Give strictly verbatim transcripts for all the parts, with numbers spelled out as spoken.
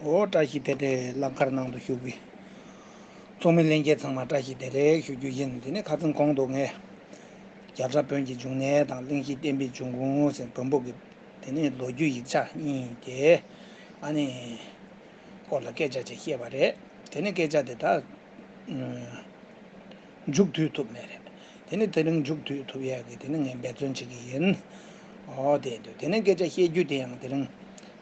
འོ། བཀྲ་ཤིས་བདེ་ལེགས། བླ་མཁར་ནང་དུ་བཞུགས་པའི་ཚོགས་མི་ལྷན་རྒྱས་ཚང་མ་བཀྲ་ཤིས་བདེ་ལེགས་ཞུ་རྒྱུ་ཡིན། དེ་ནས་ཁ་སང་གོང་དུ་ངས་རྒྱལ་སྲས་བོན་གྱི་འབྱུང་གནས་དང་གླེང་གཞི་བསྟན་པའི་འབྱུང་ཁུངས་ཟེར་བོན་པོ་གི་དེ་ནས་ལོ་རྒྱུས་ཡིག་ཆ་གཉིས་དེ་ཨ་ནི་སྐོར་ལ་སྐད་ཆ་ཅིག་བཤད་པ་རེད། དེ་ནས་སྐད་ཆ་དེ་ད། མཇུག་བསྡུ་ཐུབ་མེད་རེད། དེ་ནི་དེ་རིང་མཇུག་བསྡུ་ཐུབ་ཡག་གི་དེ་ནི་ངས་འབད་བརྩོན་བྱེད་ཀྱི་ཡིན། འོ་དེ་འདུག་དེ་ནི་སྐད་ཆ་བཤད་རྒྱུ་དེ་ཡང་དེ་རིང་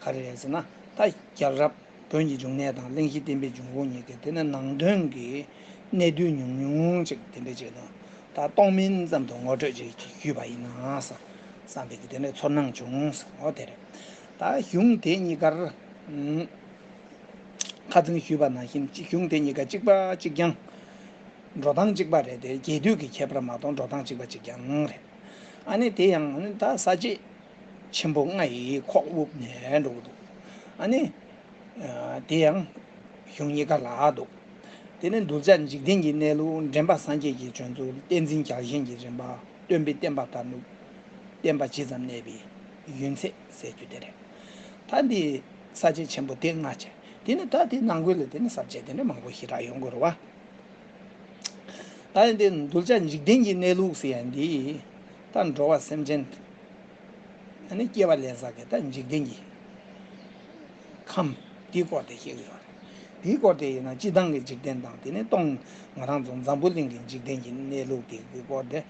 ག་རེ་རེད་ཟེར་ན། ད་རྒྱལ་རབས་བོན་གྱི་འབྱུང་གནས་དང་གླེང་གཞི་བསྟན་པའི་འབྱུང་ཁུངས་གཉིས་ཀྱི་དེ་ནི་ནང་དོན་གྱི་གནད་བསྡུས་ཉུང་ཉུང་ཅིག་དེ་འདྲ་ཅིག་དང་། ད་སྟོང་མིན་ཙམ་དུ་ངོ་སྤྲོད་ཅིག་ཞུས་པ་ཡིན་ན་བསམ་བསམ་པའི་གི་དེ་འདྲའི་ཚོར་སྣང་བྱུང་། འོ་དེ་རེད། ད་གཞུང་དེ་གཉིས་ཀར་ཁ་སང་ཞུས་པ་ནང་བཞིན་གཞུང་དེ་གཉིས་ཀ་གཅིག་པ་གཅིག་རྐྱང་འགྲོ་སྟངས་གཅིག་པ་རེད་དེ། རྒྱས་བསྡུས་ཀྱི་ཁྱད་པར་མ་གཏོགས་འགྲོ་སྟངས་གཅིག་པ་གཅིག་རྐྱང་རེད། ཨ་ནི་དེ་ཡང་ཨ་ནི་ད་ས་བཅད་ཆེན་པོ་ལྔ་ཡིས་ཁོག་དབུབ་ནས་འགྲོ་གི་འདུག་ཨ་ནི་དེ་ཡང་གཞུང་གཉིས་ཀ་ལ་འདུག་དེ་ནི་གདུལ་བྱ་འཇིག་རྟེན་གྱི་གནས་ལུགས། འདྲེན་པ་སངས་རྒྱས་ཀྱི་བྱོན་ཚུལ། བསྟན་འཛིན་རྒྱལ་བཞེངས་ཀྱི་རིམ་པ། སྟོན་པའི་བསྟན་པ་དར་ལུགས། བསྟན་པ་ཇི་ཙམ་གནས་པའི་ཡུན་ཚད་ཟེར་རྒྱུ་དེ་རེད། ད་འདི་ས་བཅད་ཆེན་པོ་དེ་ལྔ་བྱས། དེ་ནི་ད་དེ་ནང་ཁུལ་ལ་དེ་ནི་ས་བཅད་དེ་འདྲ་མང་པོ་ཞེ་དྲག་ཡོང་དགོས་རེད་བ། ད་ཡིན་དེ་གདུལ་བྱ་འཇིག་རྟེན་གྱི་གནས་ལུགས་ཟེར་ཡ་འདི་ད་འགྲོ་བ་སེམས་ཅན་ཨ་ནི་སྐྱེ་བ་ལེན་ས་གི་ད་འཇིག་རྟེན་གྱི་ཁམས་དེའི་སྐོར་དེ་བཤད་ཀྱི་ཡོད་རེད། དེའི་སྐོར་དེ་ཡིན་ན་སྤྱི་བཏང་གི་འཇིག་རྟེན་དང་དེ་ནས་སྟོང་ང་རང་ཚོ་འཛམ་བུ་གླིང་གི་འཇིག་རྟེན་གྱི་གནས་ལུགས་དེ་གི་སྐོར་དེ་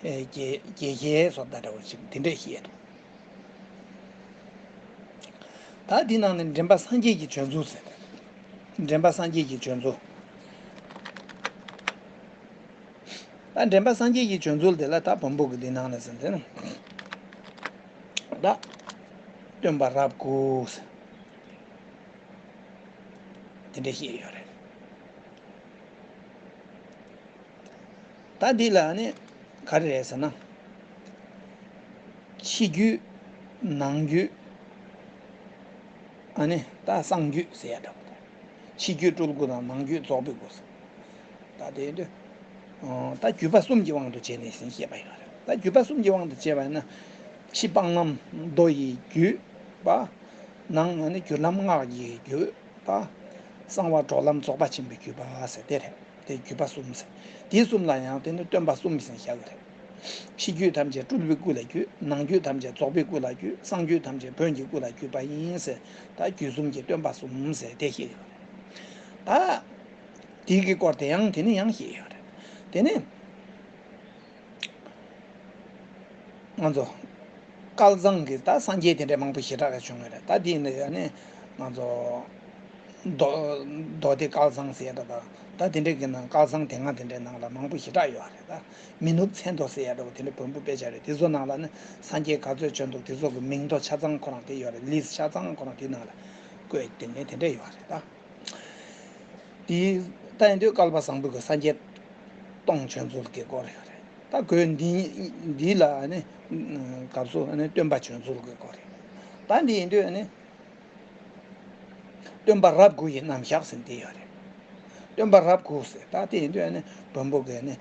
ཨེ་རྒྱས་རྒྱས་བཤད་བཟོ་ལྟ་འདྲ་བོ་ཞིག་དེ་འདྲས་བཤད་འདུག་ད་དེའི་ནང་ནས་འདྲེན་པ་སངས་རྒྱས་ཀྱི་བྱོན་ཚུལ་ཟེར། འདྲེན་པ་སངས་རྒྱས་ཀྱི་བྱོན་ཚུལ། ད་འདྲེན་པ་སངས་རྒྱས་ཀྱི་བྱོན་ཚུལ་དེ་ལ་ད་བོན་པོ་གི་འདི་ནང་ལ་ཟེར་དེ་ན། ད་སྟོན་པ་རབས་དགུ་ཟེར། དེ་འདྲ་བཤད་ཡོད་རེད། ད་འདི་ལ་ནི་ག་རེ་རེད་ཟེར་ན། ཕྱི་རྒྱུད། ནང་རྒྱུད། ཨ་ནི་ད་གསང་རྒྱུད་ཟེར་ཡ་འདྲ་པོ་དང་། ཕྱི་རྒྱུད་སྤྲུལ་སྐུ་དང་ནང་རྒྱུད་རྫོགས་པའི་སྐུ་ཟེར། ད་དེ་དུས་ད་བརྒྱུད་པ་གསུམ་གྱི་དབང་དུ་བྱས་ནས་ཟིན་བཤད་པ་ཡོད་རེད། ད་བརྒྱུད་པ་གསུམ་གྱི་དབང་དུ་བྱས་པ་ཡིན་ན། ཕྱི་སྤང་ལམ་མདོ་ཡི་བརྒྱུད་པ། ནང་ཨ་ནི་རྒྱུད་ལམ་སྔགས་ཀྱི་བརྒྱུད་པ། གསང་བ་གྲོལ་ལམ་རྫོགས་པ་ཆེན་པོའི་བརྒྱུད་པ་ཟེར་དེ་རེད། དེ་བརྒྱུད་པ་གསུམ་ཟེར། དེ་གསུམ་ལ་ཡང་དེ་ནི་སྟོན་པ་གསུམ་ཟེར་བཞག་གི་རེད། ཕྱི་རྒྱུད་ཐམས་ཅད་སྤྲུལ་པའི་སྐུ་ལ་བརྒྱུད། ནང་རྒྱུད་ཐམས་ཅད་རྫོགས་པའི་སྐུ་ལ་བརྒྱུད། གསང་རྒྱུད་ཐམས་ཅད་བོན་གྱི་སྐུ་ལ་བརྒྱུད་པ་ཡིན་ཟེར། ད་བརྒྱུད་གསུམ་གྱི་སྟོན་པ་གསུམ་ཟེར་དེ་བཤད་ཡོད་རེད། ད་དེ་གི་སྐོར་དེ་ཡང་དེ་ནི་ཡང་བཤད་ཡོད་རེད། དེ་ནི། ང་ཚོ་སྐལ་བཟང་གི་ད་སངས་རྒྱས་དེ་འདྲ་མང་པོ་ཞེ་དྲག་གི་བྱུང་བ་རེད། ད་དེ་ནི་ཨ་ནི་ང་ཚོ་མདོ་མདོ་སྡེ་སྐལ་བཟང་ཟེར་ཡ་འདྲ་དང་། ད་དེ་འདྲ་གི་ནང་སྐལ་བཟང་དེ་སྔ་དེ་འདྲའི་ནང་ལ་མང་པོ་ཞེ་དྲག་ཡོད་རེད། ད་མི་ནུབ་མཚན་ཐོ་ཟེར་ཡ་འདྲ་བོ་དེ་འདྲ་བོན་པོ་དཔེ་ཆ་རེད། དེ་ཚོ་ནང་ལ་ནི་སངས་རྒྱས་ག་ཚོད་བྱོན་འདུག་དེ་ཚོ་གི་མིང་ཐོ་ཆ་ཚང་ཁོ་རང་དེ་ཡོད་རེད། ལིས་ཆ་ཚང་ཁོ་རང་དེ་ནང་ལ་བཀོད་དེ་ནས་དེ་འདྲ་ཡོད་རེད་ད། དེ་ལྟ་ཡིན་དུས་བསྐལ་པ་བཟང་པོའི་གི་སངས་རྒྱས་སྟོང་བྱོན་ཚུལ་གྱི་སྐོར་ཡོད་རེད། ད་གོས་འདི་འདི་ལ་ནི་སྐབས་སུ་ནི་སྟོན་པ་བྱོན་ཚུལ་གྱི་སྐོར་རེད། ད་འདི་ཡིན་དུས་ནི་སྟོན་པ་རབས་དགུ་ཡི་རྣམ་གཞག་ཟེར་འདི་ཡོད་རེད། སྟོན་པ་རབས་དགུ་ཟེར་ད་དེ་ཡིན་དུས་ནི་བོན་པོ་གི་ནི་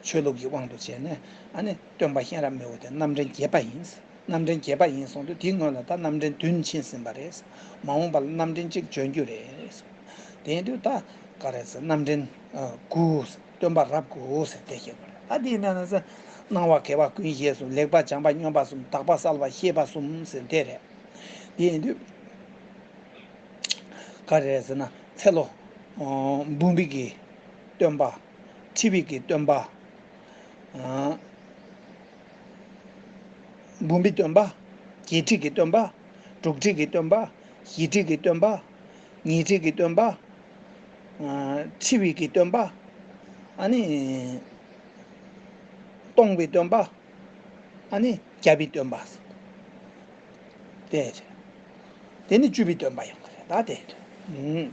ཆོས་ལུགས་ཀྱི་དབང་དུ་བྱས་ནས་ཨ་ནི་སྟོན་པ་གཤེན་རབ་མི་བོ་དེ་རྣམ་འདྲེན་བརྒྱད་པ་ཡིན་ཟེར། རྣམ་འདྲེན་བརྒྱད་པ་ཡིན་གསུངས་དུས་དེའི་སྔོན་ལ་ད་རྣམ་འདྲེན་བདུན་ཕྱིན་ཟིན་པ་རེད། མ་འོངས་པ་ལ་རྣམ་འདྲེན་གཅིག་བྱོན་རྒྱུ་རེད། དེ་ཡིན་དུས་ད་ག་རེ་ཟེར་རྣམ་འདྲེན་དགུ་སྟོན་པ་རབས་དགུ་ཟེར་དེ་བཤད་པ་རེད། ད་དེའི་ནང་ན་ཟེར་སྣང་བ་མཁས་པ་ཀུན་ཤེས་གསུམ། ལེགས་པ་བྱམས་པ་སྙོམས་པ་གསུམ། དག་པ་གསལ་བ་ཤེས་པ་གསུམ་ཟེར་དེ་རེད། དེ་ཡིན་དུས་ག་རེ་ཟེར་ན་ཚེ་ལོ་འབུམ་པའི་གི་སྟོན་པ། ཁྲི་པའི་གི་སྟོན་པ། འབུམ་པའི་སྟོན་པ། བརྒྱད་ཁྲི་གི་སྟོན་པ། དྲུག་ཁྲི་གི་སྟོན་པ། བཞི་ཁྲི་གི་སྟོན་པ། ཉི་ཁྲི་གི་སྟོན་པ། ཁྲི་པའི་གི་སྟོན་པ། ཨ་ནི། སྟོང་པའི་སྟོན་པ། ཨ་ནི་བརྒྱ་པའི་སྟོན་པ། དེ་རེད། དེ་ནི་བཅུ་པའི་སྟོན་པ་ཡང་རེད་ད་དེ།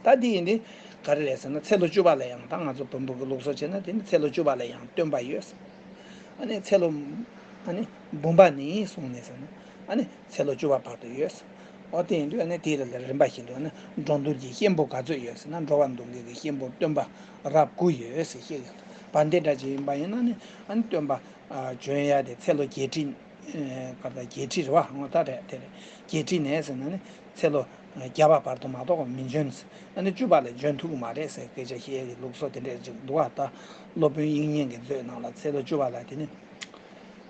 ད་དེ་ཡིན་དུས་ག་རེ་རེད་ཟེར་ན་ཚེ་ལོ་བཅུ་པ་ལ་ཡང་ད་ང་ཚོ་བོན་པོ་གི་ལུགས་སྲོལ་བྱས་ན་དེ་ནི་ཚེ་ལོ་བཅུ་པ་ལ་ཡང་སྟོན་པ་ཡོད། ཨ་ནི་ཚེ་ལོ་ཨ་ནི་འབུམ་པ་ནས་བཟུང་ནས་ཟེར་ན་ཨ་ནི་ཚེ་ལོ་བཅུ་པ་བར་དུ་ཡོད། འོ་དེ་ཡིན་དུས་ཨ་ནི་དེ་ལ་རིམ་པ་བཞིན་དུ་ཨ་ནི་འགྲོ་འདུལ་གྱི་གཤེན་པོ་ག་ཚོད་ཡོད་ཟེར་ན་འགྲོ་བ་འདུལ་མཁན་གྱི་གཤེན་པོ་སྟོན་པ་རབས་དགུ་ཡོད་ཟེར་བཤད་ཡོད། བན་དེ་འདྲ་ཅིག་ཡིན་པ་ཡིན་ན་ནི་ཨ་ནི་སྟོན་པ་བྱོན་ཡ་དེ་ཚེ་ལོ་བརྒྱད་ཁྲི་ ཨེ་ག་ད་བརྒྱད་ཁྲི་རེད་བ། འོ་ད་རེད་དེ་རེད། བརྒྱད་ཁྲི་ནས་ཟེར་ན་ནི་ཚེ་ལོ་བརྒྱ་པ་བར་དུ་མ་གཏོགས་མི་འཇོན་ཟེར། ཨ་ནི་བཅུ་པ་ལ་འཇོན་ཐུབ་ཀྱི་མ་རེད་ཟེར་སྐད་ཆ་བཤད་ཀྱི་ལུགས་སྲོལ་དེ་འདྲས་ཅིག་འདུག་བ། ད་སློབ་དཔོན་དབྱིག་གཉེན་གྱི་མཛོད་ནང་ལ་ཚེ་ལོ་བཅུ་པ་ལ་དེ་ནི་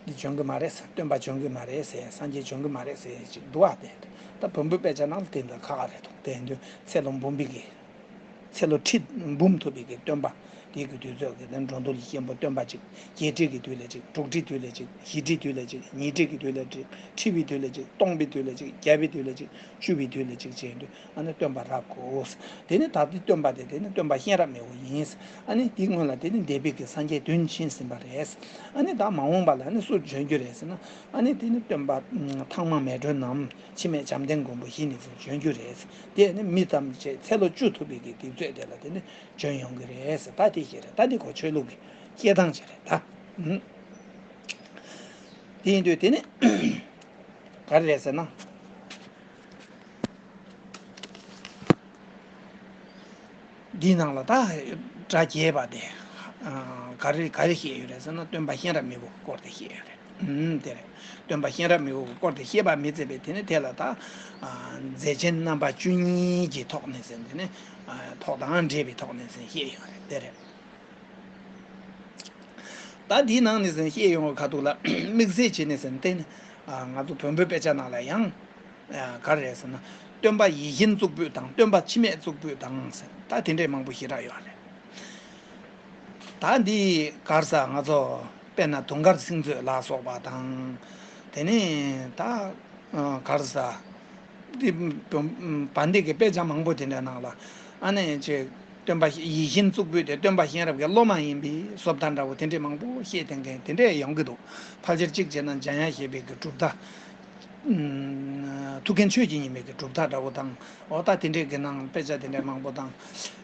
འདི་འཇོན་གྱི་མ་རེད་ཟེར། སྟོན་པ་འཇོན་གྱི་མ་རེད་ཟེར། སངས་རྒྱས་འཇོན་གྱི་མ་རེད་ཟེར་ཅིག་འདུག་བ། དེ་ད་བོན་པོའི་དཔེ་ཆ་ནང་ལ་དེ་འདྲ་ཁག་ཁག་རེད་འདུག་དེ་ཡིན་དུས་ཚེ་ལོ་འབུམ་པའི་གི་ཚེ་ལོ་ཁྲི་འབུམ་ཐུབ་པའི་གི་སྟོན་པ། དེའི་གི་དུས་ཚོད་ཀྱི་དེ་འགྲོ་འདུལ་གྱི་སྐྱེས་བུ་སྟོན་པ་གཅིག་བརྒྱད་ཁྲི་གི་དུས་ལ་གཅིག་དྲུག་ཁྲི་དུས་ལ་གཅིག་བཞི་ཁྲི་དུས་ལ་གཅིག་ཉི་ཁྲི་གི་དུས་ལ་གཅིག་ཁྲི་པའི་དུས་ལ་གཅིག་སྟོང་པའི་དུས་ལ་གཅིག་བརྒྱ་པའི་དུས་ལ་གཅིག་བཅུ་པའི་དུས་ལ་གཅིག་བྱས་དུས་ཨ་ནི་སྟོན་པ་རབ་དགོས། དེ་ནི་ད་ལྟའི་སྟོན་པ་དེ་དེ་ནི་སྟོན་པ་གཤེན་རབ་མི་བོ་ཡིན། ཨ་ནི་དེའི་སྔོན་ལ་དེ་ནི་འདས་པའི་གི་སངས་རྒྱས་བདུན་ཕྱིན་ཟིན་པ་རེད། ཨ་ནི་ད་མ་འོངས་པ་ལ་ཨ་ནི་སུ་འབྱོན་རྒྱུ་རེད་ཟེར་ན། ཨ་ནི་དེ་ནི་སྟོན་པ་ཐང་མ་མེ་སྒྲོན་ནམ། འཆི་མེད་བྱམས་ལྡན་མགོན་པོ་བཞི་ནི་ཚོ་འབྱོན་རྒྱུ་རེད། དེ་ནི་མི་ཐམས་ཅད་ཚེ་ལོ་བཅུ་ཐུབ་པའི་གི་དུས་ཚོད་དེ་ལ་དེ་ནི་འབྱོན་ཡོང་གི་རེད་ཟེར། ད་དེ་ཞིག་རེད། ད་དེ་ཁོ་ཆོས་ལུགས་ཀྱི་སྐད་གདངས་ཅིག་རེད་ད། ཨུམ། དེ་ཡིན་དུས་དེ་ནི་ག་རེ་རེད་ཟེར་ན། འདིའི་ནང་ལ་ད་སྒྲ་རྒྱས་པ་དེ་ག་རེ་ག་རེ་བཤད་ཡོད་རེད་ཟེར་ན། སྟོན་པ་གཤེན་རབ་མི་བོ་གི་སྐོར་དེ་བཤད་ཡོད་རེད། ཨུམ། དེ་རེད། སྟོན་པ་གཤེན་རབ་མི་བོ་གི་སྐོར་དེ་བཤད་པ་མི་ཚད་པའི་དེ་ནི་དེ་ལ་ད་མཛད་ཆེན་རྣམ་པ་བཅུ་གཉིས་ཀྱི་ཐོག་ནས་ཟེར། དེ་ནི་ཐོག་དང་འབྲེལ་བའི་ཐོག་ནས་ཟེར་བཤད་ཡོད་རེད། དེ་རེད། ད་འདིའི་ནང་ནས་ཟེར་བཤད་ཡོང་བའི་ཁ་ཐུག་ལ་དམིགས་བསལ་བྱས་ནས་ཟེར་ན། དེ་ནི་ང་ཚོ་བོན་པོའི་དཔེ་ཆ་ནང་ལ་ཡང་ག་རེ་རེད་ཟེར་ན། སྟོན་པ་ཡིད་བཞིན་གཙུག་ཕུད་དང་། སྟོན་པ་འཆི་མེད་གཙུག་ཕུད་དང་ཟེར། ད་དེ་འདྲས་མང་པོ་ཞེ་དྲག་ཡོད་རེད། ད་འདི་ག་རེ་ཟེར། ང་ཚོ་དཔེར་ན་དུང་དཀར་སེང་མཛོད་ལ་སོགས་པ་དང་། དེ་ནས་ད་ག་རེ་ཟེར། འདི་བ་འདི་གི་དཔེ་ཆ་མང་པོ་དེ་འདྲའི་ནང་ལ་ཨ་ནི་ཅིག་སྟོན་པ་ཡིད་བཞིན་གཙུག་ཕུད་དེ་སྟོན་པ་གཤེན་རབ་ཀྱི་སློབ་མ་ཡིན་པའི་བཟོ་ལྟ་འདྲ་བོ་དེ་འདྲས་མང་པོ་བཤད་བསྡད་མཁན་དེ་འདྲས་ཡོང་གི་འདུག་ཕལ་ཆེར་གཅིག་བྱས་ན་འཇམ་དབྱངས་བཞད་པའི་གི་གྲུབ་མཐའ། ཐུའུ་བཀྭན་ཆོས་ཀྱི་ཉི་མའི་གི་གྲུབ་མཐའ་འདྲ་བོ་དང་། འོ་ད་དེ་འདྲས་ཀྱི་ནང་དཔེ་ཆ་དེ་འདྲས་མང་པོ་དང་།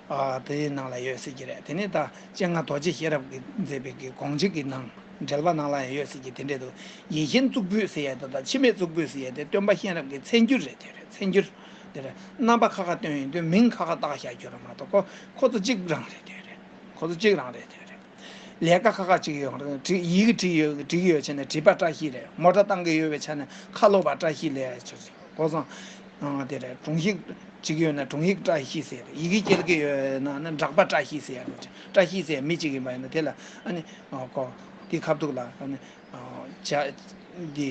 ཨ་དེའི་ནང་ལ་ཡོད་སྲིད་ཀྱི་རེད། དེ་ནས་ད་སྤྱན་སྔ་རྡོ་རྗེ་ཤེས་རབ་ཀྱིས་མཛད་པའི་གི་དགོངས་གཅིག་གི་ནང་འགྲེལ་པ་ནང་ལ་ཡང་ཡོད་སྲིད་ཀྱི་དེ་འདྲས་འདུག་ཡིད་བཞིན་གཙུག་ཕུད་ཟེར་ཡ་དེ་དང་འཆི་མེད་གཙུག་ཕུད་ཟེར་ཡ་དེ་སྟོན་པ་གཤེན་རབ་ཀྱི་མཚན་བསྒྱུར་རེད། དེ་རེད། མཚན་བསྒྱུར་དེ་རེད། རྣམ་པ་ཁ་ཁ་སྟོན་ཡོང་དུས་མིང་ཁ་ཁ་བཏགས་བཞག་རྒྱུ་རེད་མ་གཏོགས། ཁོ་ཁོ་ཚོ་གཅིག་རང་རེད། དེ་རེད། ཁོ་ཚོ་གཅིག་རང་རེད། དེ་རེད། ལས་ཀ་ཁ་ཁ་གཅིག་ཡོང་རེད། བྲིས་ཡི་གེ་བྲིས་ཡོད་བྲིས་ཡོད་བྱས་ནས་བྲིས་པ་བཀྲ་ཤིས་རེད། མོ་ཊ་བཏང་གི་ཡོད་པའི་ཆ་ནས་ཁ་ལོ་བ་བཀྲ་ཤིས་ལས་ཆོག་ཅིག་གོ་སོང་། ཨང་དེ་རེད། དྲུང་ཡིག་བྲིས་ཀྱི་ཡོད་ན་དྲུང་ཡིག་བཀྲ་ཤིས་ཟེར། ཡི་གེ་སྐྱེལ་གྱི་ཡོད་ན་ནི་འབྲག་པ་བཀྲ་ཤིས་ཟེར་ཡ་རེད། བཀྲ་ཤིས་ཟེར་མི་གཅིག་ཡིན་པ་ཡིན་ན་དེ་ལ་ཨ་ནི་ཨ་གོ་དེ་ཁ་ཐུག་ལ་ཨ་ནི་ཨ་བྱ་འདི་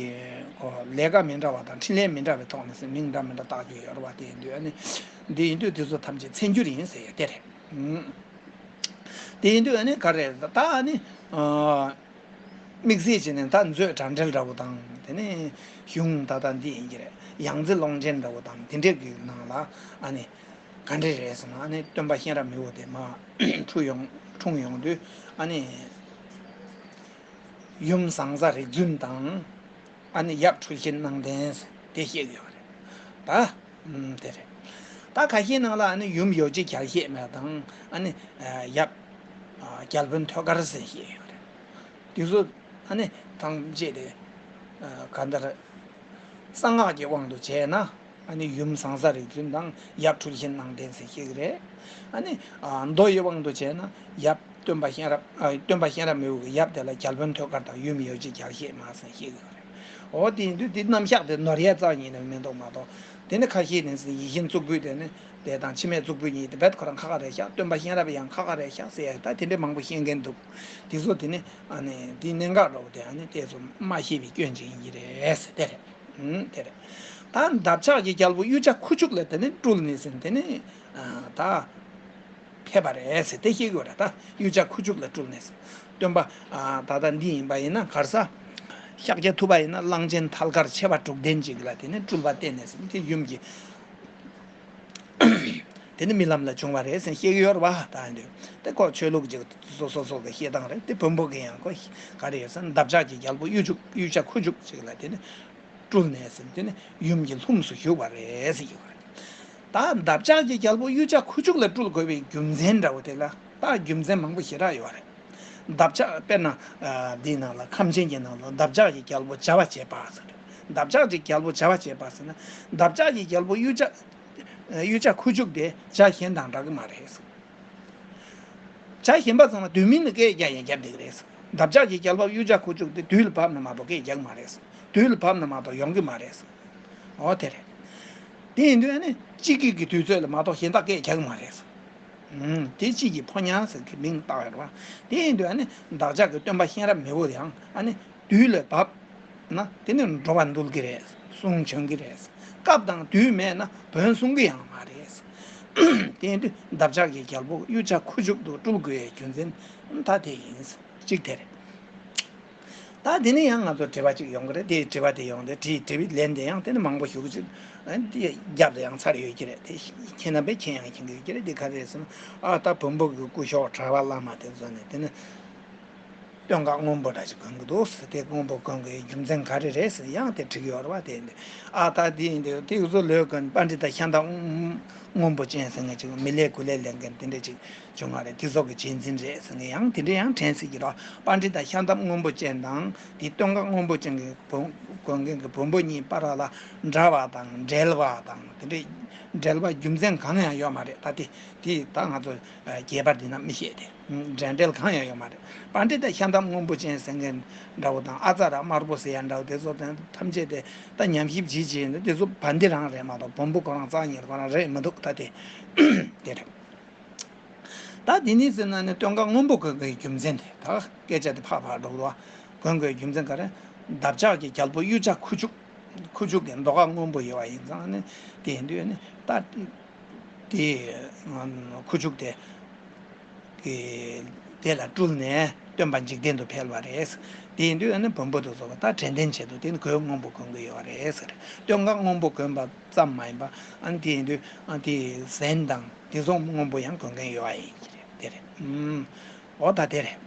གོ་ལས་ཀ་མི་འདྲ་བ་དང་འཕྲིན་ལས་མི་འདྲ་བའི་ཐོག་ནས་ཟེར་མིང་འདྲ་མི་འདྲ་བཏགས་རྒྱུ་ཡོད་རེད་བ། དེ་ཡིན་དུས་ཨ་ནི་འདི་ཡིན་དུས་དེ་ཚོ་ཐམས་ཅད་མཚན་བསྒྱུར་ཡིན་ཟེར་ཡ་དེ་རེད། ཨང་། དེ་ཡིན་དུས་ཨ་ནི་ག་རེ་ད་ཨ་ནི་ཨ་དམིགས་བསལ་བྱས་ནས་ད་མཛོད་གྲ་འགྲེལ་འདྲ་བོ་དང་། དེ་ནས་གཞུང་ད་ལྟ་འདི་ཡིན་གྱི་རེད། ཡང་རྩེ་ཀློང་ཆེན་འདྲ་བོ་དང་དེ་འདྲས་ཀྱི་ནང་ལ་ཨ་ནི་ག་འདྲས་རེད་ཟེར་ན། ཨ་ནི་སྟོན་པ་གཤེན་རབ་མི་བོ་དེ་མར་འཁྲུངས་ཡོང་འཁྲུངས་ཡོང་དུས་ཨ་ནི་ཡུམ་ཟང་ཟ་རིག་འཛིན་དང་། ཨ་ནི་ཡབ་འཁྲུལ་ཞེན་སྣང་ལྡན་ཟེར་དེ་བཤད་ཀྱི་ཡོད་རེད་ད། ཨུམ་དེ་རེད། ད་ཁ་ཤས་ནང་ལ་ཨ་ནི་ཡུམ་ཡོ་བྱད་རྒྱལ་བཤད་མ་དང་། ཨ་ནི་ཡབ་རྒྱལ་དཔོན་ཐོད་དཀར་ཟེར་བཤད་ཡོད་རེད། དེ་ཚོ་ཨ་ནི་ཐམས་ཅད་དེ་གང་ལྟར་གསང་སྔགས་ཀྱི་དབང་དུ་བྱས་ན། ཨ་ནི་ཡུམ་ཟང་ཟ་རིག་འཛིན་དང་ཡབ་འཁྲུལ་ཞེན་སྣང་ལྡན་ཟེར་བཤད་ཀྱི་རེད། ཨ་ནི་མདོ་ཡི་དབང་དུ་བྱས་ན་ཡབ་སྟོན་པ་གཤེན་རབ། ཨ་སྟོན་པ་གཤེན་རབ་མི་བོ་གི་ཡབ་དེ་ལ་རྒྱལ་དཔོན་ཐོད་དཀར་དང་ཡུམ་ཡོ་བྱད་རྒྱལ་བཤད་མ་ཟེར་བཤད་ཀྱི་རེད། འོ་དེ་ཡིན་དུས་དེ་རྣམ་གཞག་དེ་ནོར་ཡ་རྩ་ཉིད་ནས་མི་འདུག་མ་གཏོགས། དེ་ནི་ཁ་ཤས་ནས་ཡིད་བཞིན་གཙུག་ཕུད་དེ་ནི་དེ་དང་འཆི་མེད་གཙུག་ཕུད་གཉིས་དེ་རྦད་ཁོ་རང་ཁ་ཁ་རེད་ཤག་སྟོན་པ་གཤེན་རབ་ཡང་ཁ་ཁ་རེད་ཤག་ཟེར་ཡ་ད་དེ་འདྲས་མང་པོ་བཤད་མཁན་འདུག་དེ་ཚོ་དེ་ནི་ཨ་ནི་དེའི་གནད་འགག་འདྲ་བོ་དེ་ཨ་ནི་དེ་ཚོ་མ་ཤེས་པའི་སྐྱོན་ཅིག་ཡིན་གྱི་རེད་ཟེར། དེ་རེད། ཨུམ་དེ་རེད། ད་འདབ་ཆགས་ཀྱི་རྒྱལ་པོ་གཡུ་བྱ་ཁུ་བྱུག་ལ་དེ་ནི་སྤྲུལ་ནས་ཟེར། དེ་ནི་ཨ་ད་ཕེབས་པ་རེད་ཟེར་དེ་བཤད་ཀྱི་ཡོད་རེད། ད་གཡུ་བྱ་ཁུ་བྱུག་ལ་སྤྲུལ་ནས་ཟེར། སྟོན་པ་ཨ་ད་ལྟ་འདི་ཡིན་པ་ཡིན་ན་ག་རེ་ཟེར། ཤཱཀྱ་ཐུབ་པ་ཡིན་ན་གླང་ཆེན་ཐལ་དཀར་མཆེ་བ་དྲུག་ལྡན་ཅིག་ལ་དེ་ནི་སྤྲུལ་པ་བསྟན་ནས་ཟེར། དེ་ཡུམ་གྱི་དེ་ནི་རྨི་ལམ་ལ་བྱུང་བ་རེད་ཟེར་བཤད་ཀྱི་ཡོད་རེད་བ། ད་འདི་དེ་ཁོ་ཆོས་ལུགས་ཀྱི་སོ་སོ་སོ་གི་བཤད་སྟངས་རེད། དེ་བོན་པོ་གི་ཡང་ཁོ་ག་རེ་ཡོད་ཟེར་ན། འདབ་ཆགས་ཀྱི་རྒྱལ་པོ་གཡུ་བྱུག་གཡུ་བྱ་ཁུ་བྱུག་ཅིག་ལ་དེ་ནི་སྤྲུལ་ནས་ཟེར། དེ་ནི་ཡུམ་གྱི་ལྷུམས་སུ་ཞུགས་པ་རེད་ཟེར་གྱི་ཡོད་རེད། ད་འདབ་ཆགས་ཀྱི་རྒྱལ་པོ་གཡུ་བྱ་ཁུ་བྱུག་ལ་སྤྲུལ་དགོས་པའི་རྒྱུ་མཚན་འདྲ་བོ་དེ་ལ་ད་རྒྱུ་མཚན་མང་པོ་ཞེ་དྲག་ཡོད་རེད། འདབ་ཆགས་དཔེར་ན་ཨ་འདིའི་ནང་ལ་ཁམས་ཆེན་གྱི་ནང་ལ་འདབ་ཆགས་ཀྱི་རྒྱལ་པོ་བྱ་བ་བྱེད་པ་ཟེར། འདབ་ཆགས་ཀྱི་རྒྱལ་པོ་བྱ་བ་བྱེད་པ་ཟེར་ན། འདབ་ཆགས་ཀྱི་རྒྱལ་པོ་གཡུ་བྱ་གཡུ་བྱ་ཁུ་བྱུག་དེ་བྱ་གཞན་དང་འདྲ་གི་མ་རེད། བྱ་གཞན་པ་ཚང་མ་དུས་མིན་ལ་སྐད་རྒྱག་ཡང་རྒྱབ་བསྡད་ཀྱི་རེད། འདབ་ཆགས་ཀྱི་རྒྱལ་པོ་གཡུ་བྱ་ཁུ་བྱུག་དེ་དུས་ལ་བབ་ན་མ་གཏོགས་སྐད་རྒྱག་མ་རེད། དུས་ལ་བབ་ན་མ་གཏོགས་ཡོང་གི་མ་རེད། འོ་དེ་རེད། དེ་ཡིན་དུས་ཨ་ནི་གཅིག་གི་གི་དུས་ཚོད་ལ་མ་གཏོགས་གཞན་དག་སྐད་རྒྱག་གི་མ་རེད། ཨུམ། དེ་གཅིག་གི་ཕོ་ཉ་ཟེར་གི་མིང་བཏགས་ཡོད་རེད་བ། དེ་ཡིན་དུས་ཨ་ནི་བདག་ཅག་གི་སྟོན་པ་གཤེན་རབ་མི་བོ་ཡང་ཨ་ནི་དུས་ལ་བབ་ན་དེ་ནི་འགྲོ་བ་འདུལ་གི་རེད། གསུང་བྱོན་གི་རེད། སྐབས་དང་དུས་མེད་ན་བོན་གསུང་གི་ཡང་མ་རེད། དེ་ཡིན་དུས་འདབ་ཆགས་ཀྱི་རྒྱལ་པོ་གཡུ་བྱ་ཁུ་བྱུག་ཏུ་སྤྲུལ་དགོས་པའི་རྒྱུ་མཚན་ད་དེ་ཡིན། གཅིག་དེ་རེད། ད་དེ་ནས་ཡང་ང་ཚོ་དྲི་བ་གཅིག་ཡོང་གི་རེད། དེའི་དྲི་བ་དེ་ཡོང་དུས་དེའི་དྲི་བའི་ལན་དེ་ཡང་དེ་ནི་མང་པོ་ཞུ་གི་ཅིག་དེ་རྒྱབ་ལ་ཡང་ཚར་ཡོད་ཀྱི་རེད། དེ་མཁྱེན་རྣམ་པས་མཁྱེན་ཡང་མཁྱེན་གྱི་ཡོད་ཀྱི་རེད། དེ་ག་རེ་རེད་ཟེར་ན། ཨ་ད་བོན་པོ་གི་སྐུ་ཞབས་གྲྭ་པ་བླ་མ་དེ་ཚོ་ནས་དེ་ནི་སྟོད་འགག་སྔོན་པོ་འདྲ་ཞིག་གོན་གི་འདུག་ཟེར། དེ་སྔོན་པོ་གོན་དགོས་རྒྱུ་མཚན་ག་རེ་རེད་ཟེར་ཡང་དེ་དྲི་གི་ཡོད་རེད་བ། དེ་ཨ་ད་དེ་ཡིན་དུས་དེ་ཡོད་ཚོ་ལོས་གོན་པཎྜི་ཏ་ཤམ་ཐབས་སྔོན་པོ་ཅན་ཟེར་མཁན་ཅིག་མི་ལས་དགུ་ལས་ལེན་མཁན་དེ་འདྲ་ཅིག་བྱུང་བ་རེད། དེ་ཚོ་གི་རྗེས་འཛིན་རེད་ཟེར་ནས་ཡང་དེ་འདྲ་ཡང་དྲན་སྲིད་ཀྱི་རེད། པཎྜི་ཏ་ཤམ་ཐབས་སྔོན་པོ་ཅན་དང་དེ་སྟོད་འགག་སྔོན་པོ་ཅན་གྱི་བོན་གོན་མཁན་གྱི་བོན་པོ་གཉིས་བར་ལ་འདྲ་བ་དང་འབྲེལ་བ་དང་དེ་འདྲའི་འབྲེལ་བ་རྒྱུ་མཚན་གང་ཡང་ཡོད་མ་རེད། ད་དེ་དེ་ད་ང་ཚོ་རྒྱས་པར་འདི་ན་མི་ཤེས་ཏེ། འབྲེལ་འབྲེལ་གང་ཡང་ཡོད་མ་རེད། པཎྜི་ཏ་ཤམ་ཐབས་སྔོན་པོ་ཅན་ཟེར་མཁན་འདྲ་བོ་དང་ཨ་ཙ་ར་དམར་པོ་ཟེར་ཡ་འདྲ་བོ་དེ་ཚོ་དང་ཐམས་ཅད་དེ་ད་ཉམས་ཞིབ་བྱེད་བྱེད་དེ་ཚོ་བན་དེ་རང་རེད་མ་གཏོགས་བོན་པོ་ཁོ་རང་རྩ་ཉིད་ཁོ་རང་རེད་མི་འདུག་ད་དེ་དེ་རེད། ད་དེ་ནས་ཟེར་ན་ནི་སྟོད་འགག་སྔོན་པོ་གོན་དགོས་རྒྱུ་མཚན་དེ་ད་སྐད་ཆ་དེ་ཕར་ཕར་འགྲོ་གི་འདུག་བ། གོན་དགོས་རྒྱུ་མཚན་ག་རེ། འདབ་ཆགས་ཀྱི་རྒྱལ་པོ་གཡུ་བྱ་ཁུ་བྱུག་ཁུ་བྱུག་གི་མདོག་ཁ་སྔོན་པོ་ཡོད་པ་ཡིན་ཙང་ནི་དེ་ཡིན་དུས་ནི་ད་དེ་ཁུ་བྱུག་དེ་གི་དེ་ལ་སྤྲུལ་ནས་སྟོན་པ་འཇིག་རྟེན་དུ་འཕེལ་བ་རེད། དེ་ཡིན་དུས་ནི་བོན་པོ་དེ་ཚོ་ད་དྲན་རྟེན་ཆེད་དུ་དེ་ནི་གོས་སྔོན་པོ་གོན་དགོས་ཡོད་རེད་ཟེར། སྟོད་འགག་སྔོན་པོ་གོན་པ་ཙམ་མ་ཡིན་པ་ཨ་ནི་དེ་ཡིན་དུས་ཨ་དེ་གཟན་དང་དེ་ཚོ་སྔོན་པོ་ཡང་གོན་མཁན་ཡོད་པ་ཡིན་གྱི་རེད། དེ་རེད། ཨུམ། འོ་ད་དེ་རེད།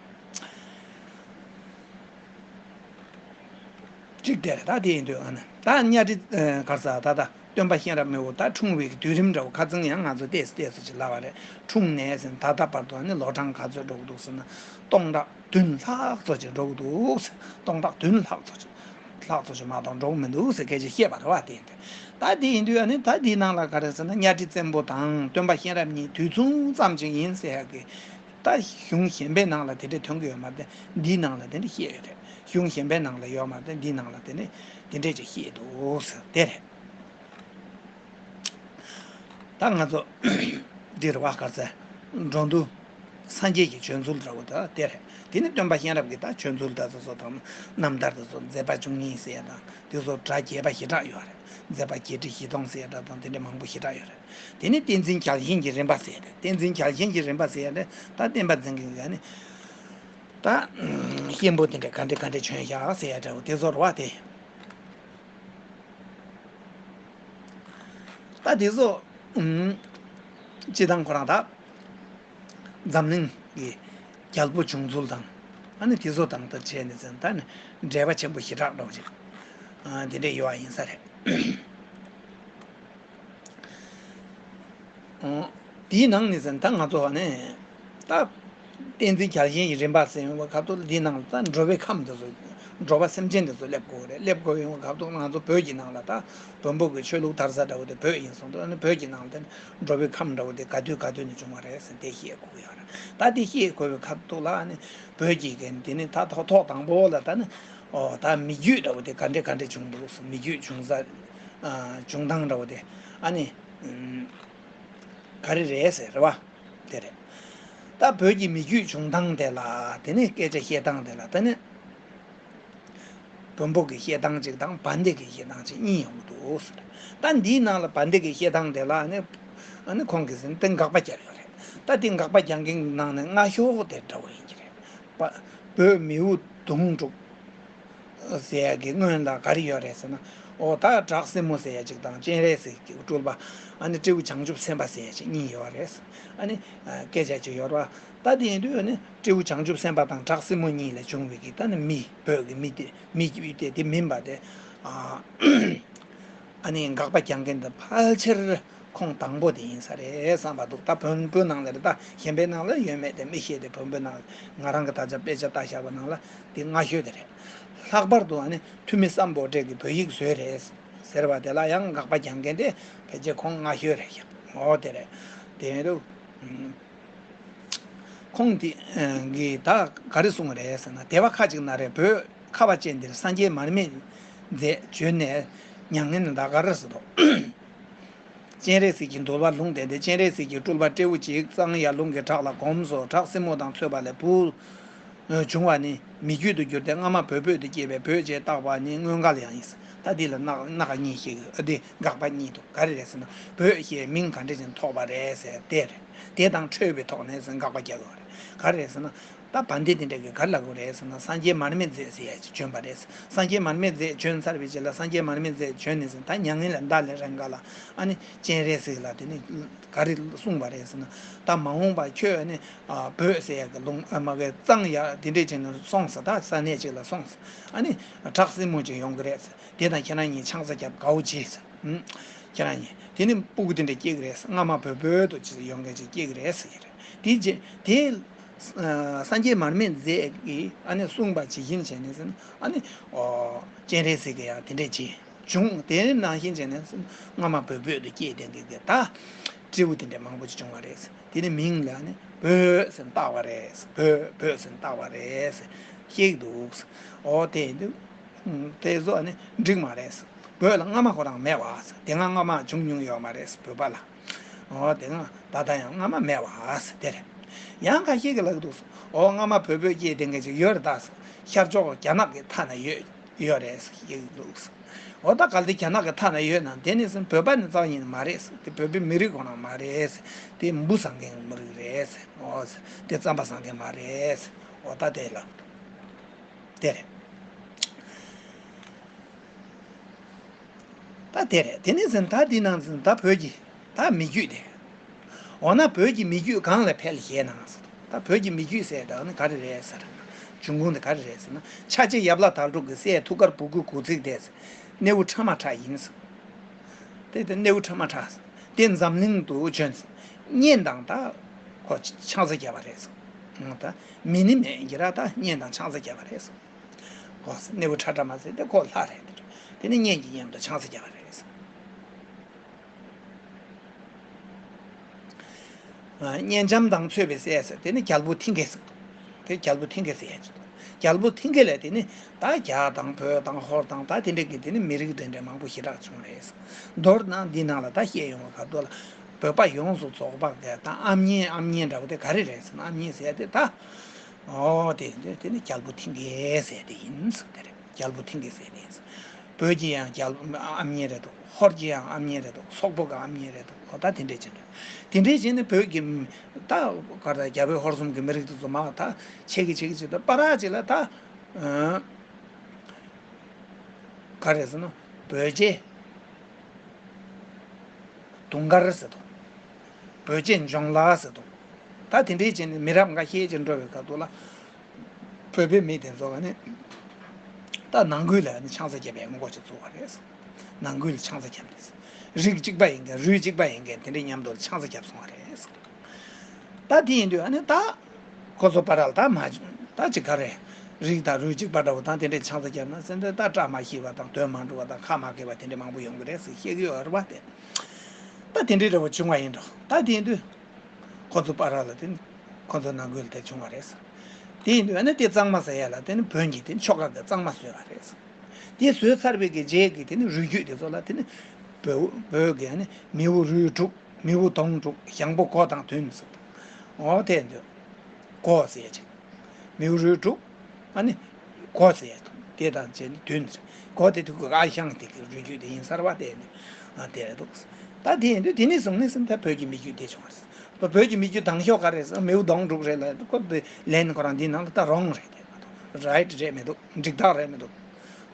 གཅིག་དེ་རེད། ད་དེ་ཡིན་དུས་ཨ་ནི་ད་གཉའ་ཁྲི་གར་ས་ད་ད་སྟོན་པ་གཤེན་རབ་མི་བོ་ད་འཁྲུངས་པའི་དུས་རིམ་འདྲ་བོ་ཁ་ཚང་ཡང་ང་ཚོ་ཏོག་ཙམ་ཏོག་ཙམ་ཅིག་ལབ་པ་རེད། འཁྲུངས་ནས་ཟིན་ད་ལྟ་བར་དུ་ཨ་ནི་ལོ་གྲངས་ག་ཚོད་འགྲོ་གི་འདུག་ཟེར་ན་སྟོང་ཕྲག་བདུན་ལྷག་ཙམ་ཅིག་འགྲོ་གི་འདུག་ཟེར། སྟོང་ཕྲག་བདུན་ལྷག་ཙམ་ཅིག་ལྷག་ཙམ་ཅིག་མ་གཏོགས་འགྲོ་གི་མི་འདུག་ཟེར་སྐད་ཆ་བཤད་པ་རེད་བ། དེ་ཡིན་དུས་ད་དེ་ཡིན་དུས་ཨ་ནི་ད་དེའི་ནང་ལ་ག་རེ་ཟེར་ན་གཉའ་ཁྲི་བཙན་པོ་དང་སྟོན་པ་གཤེན་རབ་གཉིས་དུས་མཚུངས་ཙམ་ཅིག་ཡིན་ཟེར་ཡག་གི་ད་གཞུང་གཞན་པའི་ནང་ལ་དེ་འདྲས་ཐོན་གྱི་ཡོད་མ་རེད། འདིའི་ནང་ལ་དེ་འདྲས་བཤད་ཡོད་རེད། གཞུང་གཞན་པའི་ནང་ལ་ཡོད་མ་རེད། འདིའི་ནང་ལ་དེ་འདྲས་དེ་འདྲས་ཅིག་བཤད་འདུག་ཟེར་དེ་རེད། ད་ང་ཚོ་འདི་རུ་བ་ག་ཚད་འགྲོ་འདུག་སངས་རྒྱས་ཀྱི་བྱོན་ཚུལ་འདྲ་བོ་ད་དེ་རེད། དེ་ནི་སྟོན་པ་གཤེན་རབ་ཀྱི་ད་བྱོན་ཚུལ་ད་སོ་སོ་དང་རྣམ་ཐར་དེ་ཚོ་མཛད་པ་བཅུ་གཉིས་ཟེར་ཡ་དང་དེ་ཚོ་སྒྲ་རྒྱས་པ་ཞེ་དྲག་ཡོད་རེད། མཛད་པ་བརྒྱད་ཁྲི་བཞི་སྟོང་ཟེར་ཡ་འདྲ་དང་དེ་འདྲས་མང་པོ་ཞེ་དྲག་ཡོད་རེད། དེ་ནི་བསྟན་འཛིན་རྒྱལ་བཞེངས་ཀྱི་རིམ་པ་ཟེར་ཡ་རེད། བསྟན་འཛིན་རྒྱལ་བཞེངས་ཀྱི་རིམ་པ་ཟེར་ཡ་རེད། ད་བསྟན་པ་འཛིན་མཁན་གྱི་ནི་ད་གཤེན་པོ་དེ་འདྲས་ག་འདྲས་ག་འདྲས་བྱོན་བཞག་ཟེར་ཡ་འདྲ་བོ་དེ་ཚོ་རེད་བ། དེ་ད་དེ་ཚོ་ཨུམ། སྤྱི་བཏང་ཁོ་རང་ད་འཛམ་གླིང་གི་རྒྱལ་པོ་བྱུང་ཚུལ་དང་ཨ་ནི་དེ་ཚོ་དང་ད་བྱས་ནས་ཟེར་ན་ད་ནི་འབྲེལ་བ་ཆེན་པོ་ཞེ་དྲག་འདྲ་བོ་ཅིག་ཨ་དེ་འདྲས་ཡོད་པ་ཡིན་ས་རེད། ཨོ། དེའི་ནང་ནས་ཟེར་ན་ད་ང་ཚོ་ནས་ད་བསྟན་འཛིན་རྒྱལ་བཞེངས་ཀྱི་རིམ་པ་ཟེར་བ་ཁ་ཐོག་འདིའི་ནང་ལ་ད་འགྲོ་བའི་ཁམས་དེ་ཚོ་འགྲོ་བ་སེམས་ཅན་དེ་ཚོ་སླེབས་དགོས་རེད། སླེབས་དགོས་ཡོང་བ་ཁ་ཐོག་ང་ཚོ་བོད་ཀྱི་ནང་ལ་ད་བོན་པོ་གི་ཆོས་ལུགས་དར་ས་འདྲ་བོ་དེ་བོད་ཡིན་སོང་དུས་ཨ་ནི་བོད་ཀྱི་ནང་ལ་ད་འགྲོ་བའི་ཁམས་འདྲ་བོ་དེ་ག་དུས་ག་དུས་ནས་བྱུང་བ་རེད་ཟེར་དེ་ཤེས་དགོས་ཀྱི་ཡོད་རེད། ད་དེ་ཤེས་དགོས་པའི་ཁ་ཐོག་ལ་ཨ་ནི་བོད་ཀྱི་གི་འདི་ནི་ད་ཐོག་ཐོག་དང་པོ་ལ་ད་ནི་ཨོ་ད་མི་རྒྱུད་འདྲ་བོ་དེ་ག་འདྲས་ག་འདྲས་བྱུང་འདུག་ཟེར། མི་རྒྱུད་བྱུང་ས་ཨ་བྱུང་སྟངས་འདྲ་བོ་དེ་ཨ་ནི། ག་རེ་རེད་ཟེར་རེད་བ། དེ་རེད། ད་བོད་ཀྱི་མི་རྒྱུད་བྱུང་སྟངས་དེ་ལ་དེ་ནི་སྐད་ཆ་བཤད་སྟངས་དེ་ལ་ད་ནི། བོན་པོ་གི་བཤད་སྟངས་གཅིག་དང་བན་དེ་གི་བཤད་སྟངས་གཅིག་གཉིས་ཡོང་གི་འདུག་ཟེར། ད་འདིའི་ནང་ལ་བན་དེ་གི་བཤད་སྟངས་དེ་ལ་ནི་ཨ་ནི་ཁོང་གིས་ཟིན་ཏེ་དགག་པ་བརྒྱབ་ཡོད་རེད། ད་དེ་དགག་པ་རྒྱག་མཁན་གྱི་ནང་ནས་སྔ་ཤོས་དེ་འདྲ་བོ་ཡིན་གྱི་རེད། བོད་མིའུ་གདུང་དྲུག་ཟེར་ཡ་གི་སྔོན་ལ་ག་རེ་ཡོད་རེད་ཟེར་ན། ཨོ་ད་བྲག་སྲིན་མོ་ཟེར་ཡ་ཅིག་དང་སྤྱན་རས་གཟིགས་ཀྱི་སྤྲུལ་པ་ཨ་ནི་སྤྲེའུ་བྱང་ཆུབ་སེམས་དཔའ་ཟེར་ཡ་ཅིག་གཉིས་ཡོད་རེད། ཨ་ནི་སྐད་ཆ་ཅིག་ཡོད་རེད་བ། ད་དེ་ཡིན་དུས་ཨ་ནི་སྤྲེའུ་བྱང་ཆུབ་སེམས་དཔའ་དང་བྲག་སྲིན་མོ་གཉིས་ལས་བྱུང་བའི་གི་ད་ནི་མི་བོད་ཀྱི་མི་དེ་མི་རྒྱུད་དེ་དེ་མིན་པ་དེ་ཨ་ནི་དགག་པ་རྒྱག་མཁན་དེ་ཕལ་ཆེར། ཁོང་དང་པོ་དེ་ཡིན་ས་རེད་བསམ་པ་འདུག་ད་བོན་པོའི་ནང་ལ་རེད། ད་གཞན་པའི་ནང་ལ་ཡོད་མེད་དེ་མི་ཤེས་ཏེ་བོན་པོའི་ནང་ང་རང་གི་ད་ཆ་དཔེ་ཆ་ལྟ་བཞག་པ་ནང་ལ་དེ་སྔ་ཤོས་དེ་རེད། ལྷག་པར་དུ་ཨ་ནི་ཐུ་མི་སམ་བྷོ་ཊས་ཀྱི་བོད་ཡིག་བཟོས་རེད་ཟེར་བ་དེ་ལ་ཡང་དགག་པ་རྒྱག་མཁན་དེ་ཕལ་ཆེར་ཁོང་སྔ་ཤོས་རེད་ཤག་འོ་དེ་རེད། དེ་རུ་ཁོང་དེ་གིས་ད་ག་རེ་གསུངས་རེད་ཟེར་ན་དེ་བ་ཁ་ཅིག་ན་རེ་བོད། ཁ་བ་ཅན་འདིར་སངས་རྒྱས་མར་མེ་ མཛད་བྱོན་ནས་མྱ་ངན་འདའ་གར་སོང་། སྤྱན་རས་གཟིགས་ཀྱི་འདུལ་བ་ལུང་བསྟན་ཏེ། སྤྱན་རས་གཟིགས་ཀྱི་སྤྲུལ་པ་སྤྲེའུ་གཅིག་གཙང་ཡར་ཀླུང་གི་བྲག་ལ་གོམས་སོ། བྲག་སྲིན་མོ་དང་མཚོན་པ་ལས་བུ་བྱུང་བ་ནི་མི་རྒྱུད་དུ་གྱུར་ཏེ། སྔ་མ་བོད་སྤོས་ཏེ་སྐྱེས་པས་བོད་ཅེས་བཏགས་པ་ནི་སྔོན་འགལ་ཡང་ཡིན། ད་འདི་ལ་སྣ་སྣ་ཁ་གཉིས་ཤིག་ཨ། འདི་དགག་པ་གཉིས་འདུག། ག་རེ་རེད་ཟེར་ན། བོད་ཞེས་མིང་ག་འདྲ་ཅིག་ཐོགས་པ་རེད་ཟེར་དེ་རེད། དེ་དང་འཕྲོས་པའི་ཐོག་ནས་ཟེར་དགག་པ་རྒྱག་དགོས་རེད། ག་རེ་རེད་ཟེར་ན། ད་བན་དེ་དེ་འདྲ་གི་ག་རེ་ལབ་དགོས་རེད་ཟེར་ན། སངས་རྒྱས་མར་མེ་མཛད་ཟེར་ཡ་ཅིག་བྱོན་པ་རེད། སངས་རྒྱས་མར་མེ་མཛད་བྱོན་ཚར་བའི་རྗེས་ལ། སངས་རྒྱས་མར་མེ་མཛད་བྱོན་ནས་ཟེར། ད་མྱ་ངན་ལས་འདའ་ལེ་རན་ག་ལ། ཨ་ནི་སྤྱན་རས་གཟིགས་ལ་དེ་ནི་ག་རེ་གསུངས་པ་རེད་ཟེར་ན། ད་མ་འོངས་པ་ཁྱོད་ནི་ཨ་བོད་ཟེར་ཡ་གི་ལུང་ཨ་མ་གི་གཙང་ཡ་དེ་འདྲས་ཅིག་ནས་སོང་ཟེར། ད་ས་གནས་ཅིག་ལ་སོང་ཟེར། ཨ་ནི་བྲག་སྲིན་མོ་ཅིག་ཡོང་གི་རེད་ཟེར། དེ་དང་ཁྱེད་རང་གཉིས་ཆང་ས་རྒྱབ་དགའ་བོ་བྱེད་ཟེར། ཨུམ། ཁྱེད་རང་གཉིས་དེ་ནི་སྤུ་གུ་དེ་འདྲས་སྐྱེ་གི་རེད་ཟེར། སྔ་མ་བོད་བོད་དུ་ཅིག་ཡོང་མཁན་ཅིག་སྐྱེ་གི་རེད་ཟེར་གི་རེད། དེ་རྗེས་དེ་ཨ་སངས་རྒྱས་མར་མེ་མཛད་ཀྱིས་ཨ་ནི་གསུངས་པ་ཇི་བཞིན་བྱས་ནས་ཟེར་ན། ཨ་ནི་ཨོ་སྤྱན་རས་གཟིགས་ཀྱིས་ཡང་དེ་འདྲས་ཅིག་བྱུང་། དེ་ནང་བཞིན་བྱས་ནས་སྔ་མ་བོད་བོད་དུ་སྐྱེས་དེ་འདྲས་ཀྱི་ད་སྤྲེའུ་དེ་འདྲས་མང་པོ་ཅིག་བྱུང་བ་རེད། དེ་ནི་མིང་ལ་ནི་བོད་ཟེར་བཏགས་པ་རེད། བོད་བོད་ཟེར་བཏགས་པ་རེད་ཟེར་བཤད་ཀྱི་འདུག། ཨོ་དེ་ཡིན་དུས་དེ་ཚོ་ནི་འགྲིག་མ་རེད། བོད་ལ་སྔ་མ་ཁོ་རང་མེད་པ་ཟེར། དེ་སྔ་སྔ་མ་བྱུང་མྱོང་ཡོད་མ་རེད་བོད་པ་ལ། ཨོ་དེ་སྔ་ད་ལྟ་ཡང་སྔ་མ་མེད་པ་ཟེར་དེ་རེད། ཡང་ཁ་ཤས་ཀྱིས་ལབ་ཀྱི་འདུག། ཨོ་སྔ་མ་བོད་བོད་སྐྱེས་དེ་འདྲས་ཅིག་ཡོད་རེད་ད་ཟེར། ཤར་ཕྱོགས་རྒྱ་ནག་གི་མཐའ་ན་ཡོད། ཡོད་རེད་ཟེར་བཤད་ཀྱི་འདུག། འོ་ད་གལ་ཏེ་རྒྱ་ནག་གི་མཐའ་ན་ཡོད་ན་དེ་ནི་ཟེར་བོད་པ་ནི་རྩ་བ་ཉིད་ནས་མ་རེད་ཟེར། དེ་བོད་པའི་མི་རིགས་ཁོ་རང་མ་རེད་ཟེར། དེ་འབུ་ཟ་མཁན་གྱི་མི་རིགས་རེད་ཟེར། འོ་ཟེར་དེ་རྩམ་པ་ཟ་མཁན་མ་རེད་ཟེར། འོ་ད་དེ་ལ་དེ་རེད། ད་དེ་རེད། དེ་ནི་ཟེར་ད་འདི་ནང་ཟེར་ད་བོད་ཀྱི་ད་མི་རྒྱུད་དེ། འོ་ན་བོད་ཀྱི་མི་རྒྱུད་གང་ལ་འཕེལ་ཞེ་ན་ཟེར། ད་བོད་ཀྱི་མི་རྒྱུད་ཟེར་ད་ནི་ག་རེ་རེད་ཟེར་ན། འབྱུང་ཁུངས་དེ་ག་རེ་རེད་ཟེར་ན། ཆ་བྱད་ཡབ་བླ་དར་དྲུག་གི་སྲས་ཐུགས་ཀར་བུ་གུ་དགུ་ཚིགས་དེ་ཟེར། སྣེའུ་ཁྲ་མ་ཁྲ་ཡིན་ཟེར། དེ་དེ་སྣེའུ་ཁྲ་མ་ཁྲ་ཟེར། དེ་འཛམ་གླིང་དུ་བྱོན་ཟེར། གཉེན་དང་ད་ཁོ་ཆང་ས་བརྒྱབ་པ་རེད་ཟེར། ད་མི་ནི་མེད་ཀྱི་ར་ད་གཉེན་དང་ཆང་ས་བརྒྱབ་པ་རེད་ཟེར། ཨོ་ཟེར། སྣེའུ་ཁྲ་ཁྲ་མ་ཟེར་དེ་ཁོ་ལྷ་རེད་དེ། དེ་ནི་གཉེན་གྱི་མཉམ་དུ་ཆང་ས་བརྒྱབ་པ་རེད་ཟེར། ཨ་གཉེན་བྱམས་དང་མཚོན་པའི་སྲས་ཟེར་དེ་ནི་རྒྱལ་པོ་མཐིང་གེ་ཟེར། དེ་རྒྱལ་པོ་མཐིང་གེ་ཟེར་ཡ་ཅིག་འདུག། རྒྱལ་པོ་མཐིང་གེ་ལས་དེ་ནི་ད་རྒྱ་དང་བོད་དང་ཧོར་དང་ད་དེ་འདྲ་གི་དེ་ནི་མི་རིགས་དེ་འདྲ་མང་པོ་ཞེ་དྲག་བྱུང་རེད་ཟེར། མདོར་ན་འདི་ནང་ལ་ད་བཤད་ཡོང་བ་ག་དོ་ལ་བོད་པ་ཡོངས་སུ་རྫོགས་པ་གི་ད་ཨ་མྱེས་ཨ་མྱེས་འདྲ་བོ་དེ་ག་རེ་རེད་ཟེར་ན། ཨ་མྱེས་ཟེར་ཡ་དེ་ད། ཨོ་དེ་དེ་དེ་ནི་རྒྱལ་པོ་མཐིང་གེ་ཟེར་དེ་ཡིན་ཟེར་དེ་རེད། རྒྱལ་པོ་མཐིང་གེ་ཟེར་དེ་ཡིན་ཟེར། བོད་ཀྱི་ཡང་རྒྱལ་ཨ་མྱེས་རེད་འདུག། ཧོར་གྱི་ཡང་ཨ་མྱེས་རེད་འདུག། སོག་པོ་གི་ཨ་མྱེས་རེད་འདུག། ཨོ་ད་དེ་འདྲས་བྱས་ནས་དེ་འདྲས་བྱས་ནས་བོད་ཀྱི་ད་ག་ད་རྒྱ་བོད་ཧོར་གསུམ་གྱི་མི་རིགས་དེ་ཚོ་མ་ད་ཆེ་གི་ཆེ་གི་ཆེ་ད་པ་ར་ཅིག་ལ་ད་ཨ་ག་རེ་ཟེར་ན་བོད་རྗེ། དུང་དཀར་ཟེར་དང་། བོད་རྗེ་འཇོང་ལ་ཟེར་དང་། ད་དེ་འདྲའི་ཅན་མི་རབས་འགའ་ཤས་ཅིག་འགྲོ་བའི་སྐབས་དུ་ལ། བོད་པའི་མི་དེ་ཚོ་ག་ནི། ད་ནང་ཁུལ་ལ་ནི་ཆང་ས་བརྒྱབ་པའི་ངོ་ཅིག་བཙུགས་པ་རེད། ནང་ཁུལ་ལ་ཆང་ས་བརྒྱབ་ནས། རིགས་གཅིག་པ་ཡིན་མཁན་རུས་གཅིག་པ་ཡིན་མཁན་དེ་འདྲའི་མཉམ་དུ་ཆང་ས་བརྒྱབ་སོང་བ་རེད། ད་དེ་ཡིན་དུས་ཨ་ནི་ད། ཁོ་ཚོ་བར་ལ་ད་མ་ད་ཅིག་ག་རེ། རིགས་དང་རུས་གཅིག་པ་འདྲ་བོ་དང་དེ་འདྲའི་ཆང་ས་བརྒྱབ་ན་ཟེར་འདི་ད་བཀྲ་མ་ཤིས་པ་དང་དོན་མ་འགྲུབ་པ་དང་ཁ་མ་གས་པ་དེ་འདྲ་མང་པོ་ཡོང་གི་རེད་ཟེར་བཤད་ཀྱི་ཡོད་རེད་པ་དེ། ད་དེ་འདྲའི་འདྲ་བོ་བྱུང་བ་ཡིན་འགྲོ། ད་དེ་ཡིན་དུས། ཁོ་ཚོ་བར་ལ་དེ་ཁོ་ཚོ་ནང་ཁུལ་དེ་བྱུང་བ་རེད་ཟེར། དེ་ཡིན་དུས་ཨ་ནི་དེ་གཙང་མ་ཟེར་ཡ་ལ་དེ་ནི་བོན་གྱི་དེ་ཆོ་ག་གི་གཙང་མ་བཟོས་པ་རེད་ཟེར། དེ་བཟོས་ཚར་བའི་གི་རྗེས་ཀྱི་དེ་ནི་རུས་རྒྱུད་དེ་ཚོ་ལ་དེ་ནི་བོད་བོད་ཀྱི་ཨ་ནི་མིའུ་རུས་དྲུག། མིའུ་གདོང་དྲུག། ཞང་པོ་གོ་དང་བདུན་ཟེར། འོ་དེ་འདོད། གོ་ཟེར་ཅིག། མིའུ་རུས་དྲུག། ཨ་ནི། གོ་ཟེར་དང་དེ་དང་བཅས་ནས་བདུན་ཟེར། གོ་དེ་དུས་ཀྱི་ཨ་ཞང་དེ་གི་རུས་རྒྱུད་དེ་ཡིན་ས་རེད་པ་དེ་ནི། ཨ་དེ་རེད་འདུག། ད་དེ་ཡིན་དུས་དེ་ནས་བཟུང་ནས་ཟིན་ད་བོད་ཀྱི་མི་རྒྱུད་དེ་བྱུང་བ་རེད། བོད་ཀྱི་མི་རྒྱུད་དང་ཤོག་ག་རེད་ཟེར་མིའུ་གདོང་དྲུག་རེད་ལ་ཁོ་དེ་ལན་ཁོ་རང་འདི་ནང་ལ་ད་རོང་རེད་དེ་མ་གཏོགས་རའིཊ་རེད་མི་འདུག། འགྲིག་རྟགས་རེད་མི་འདུག།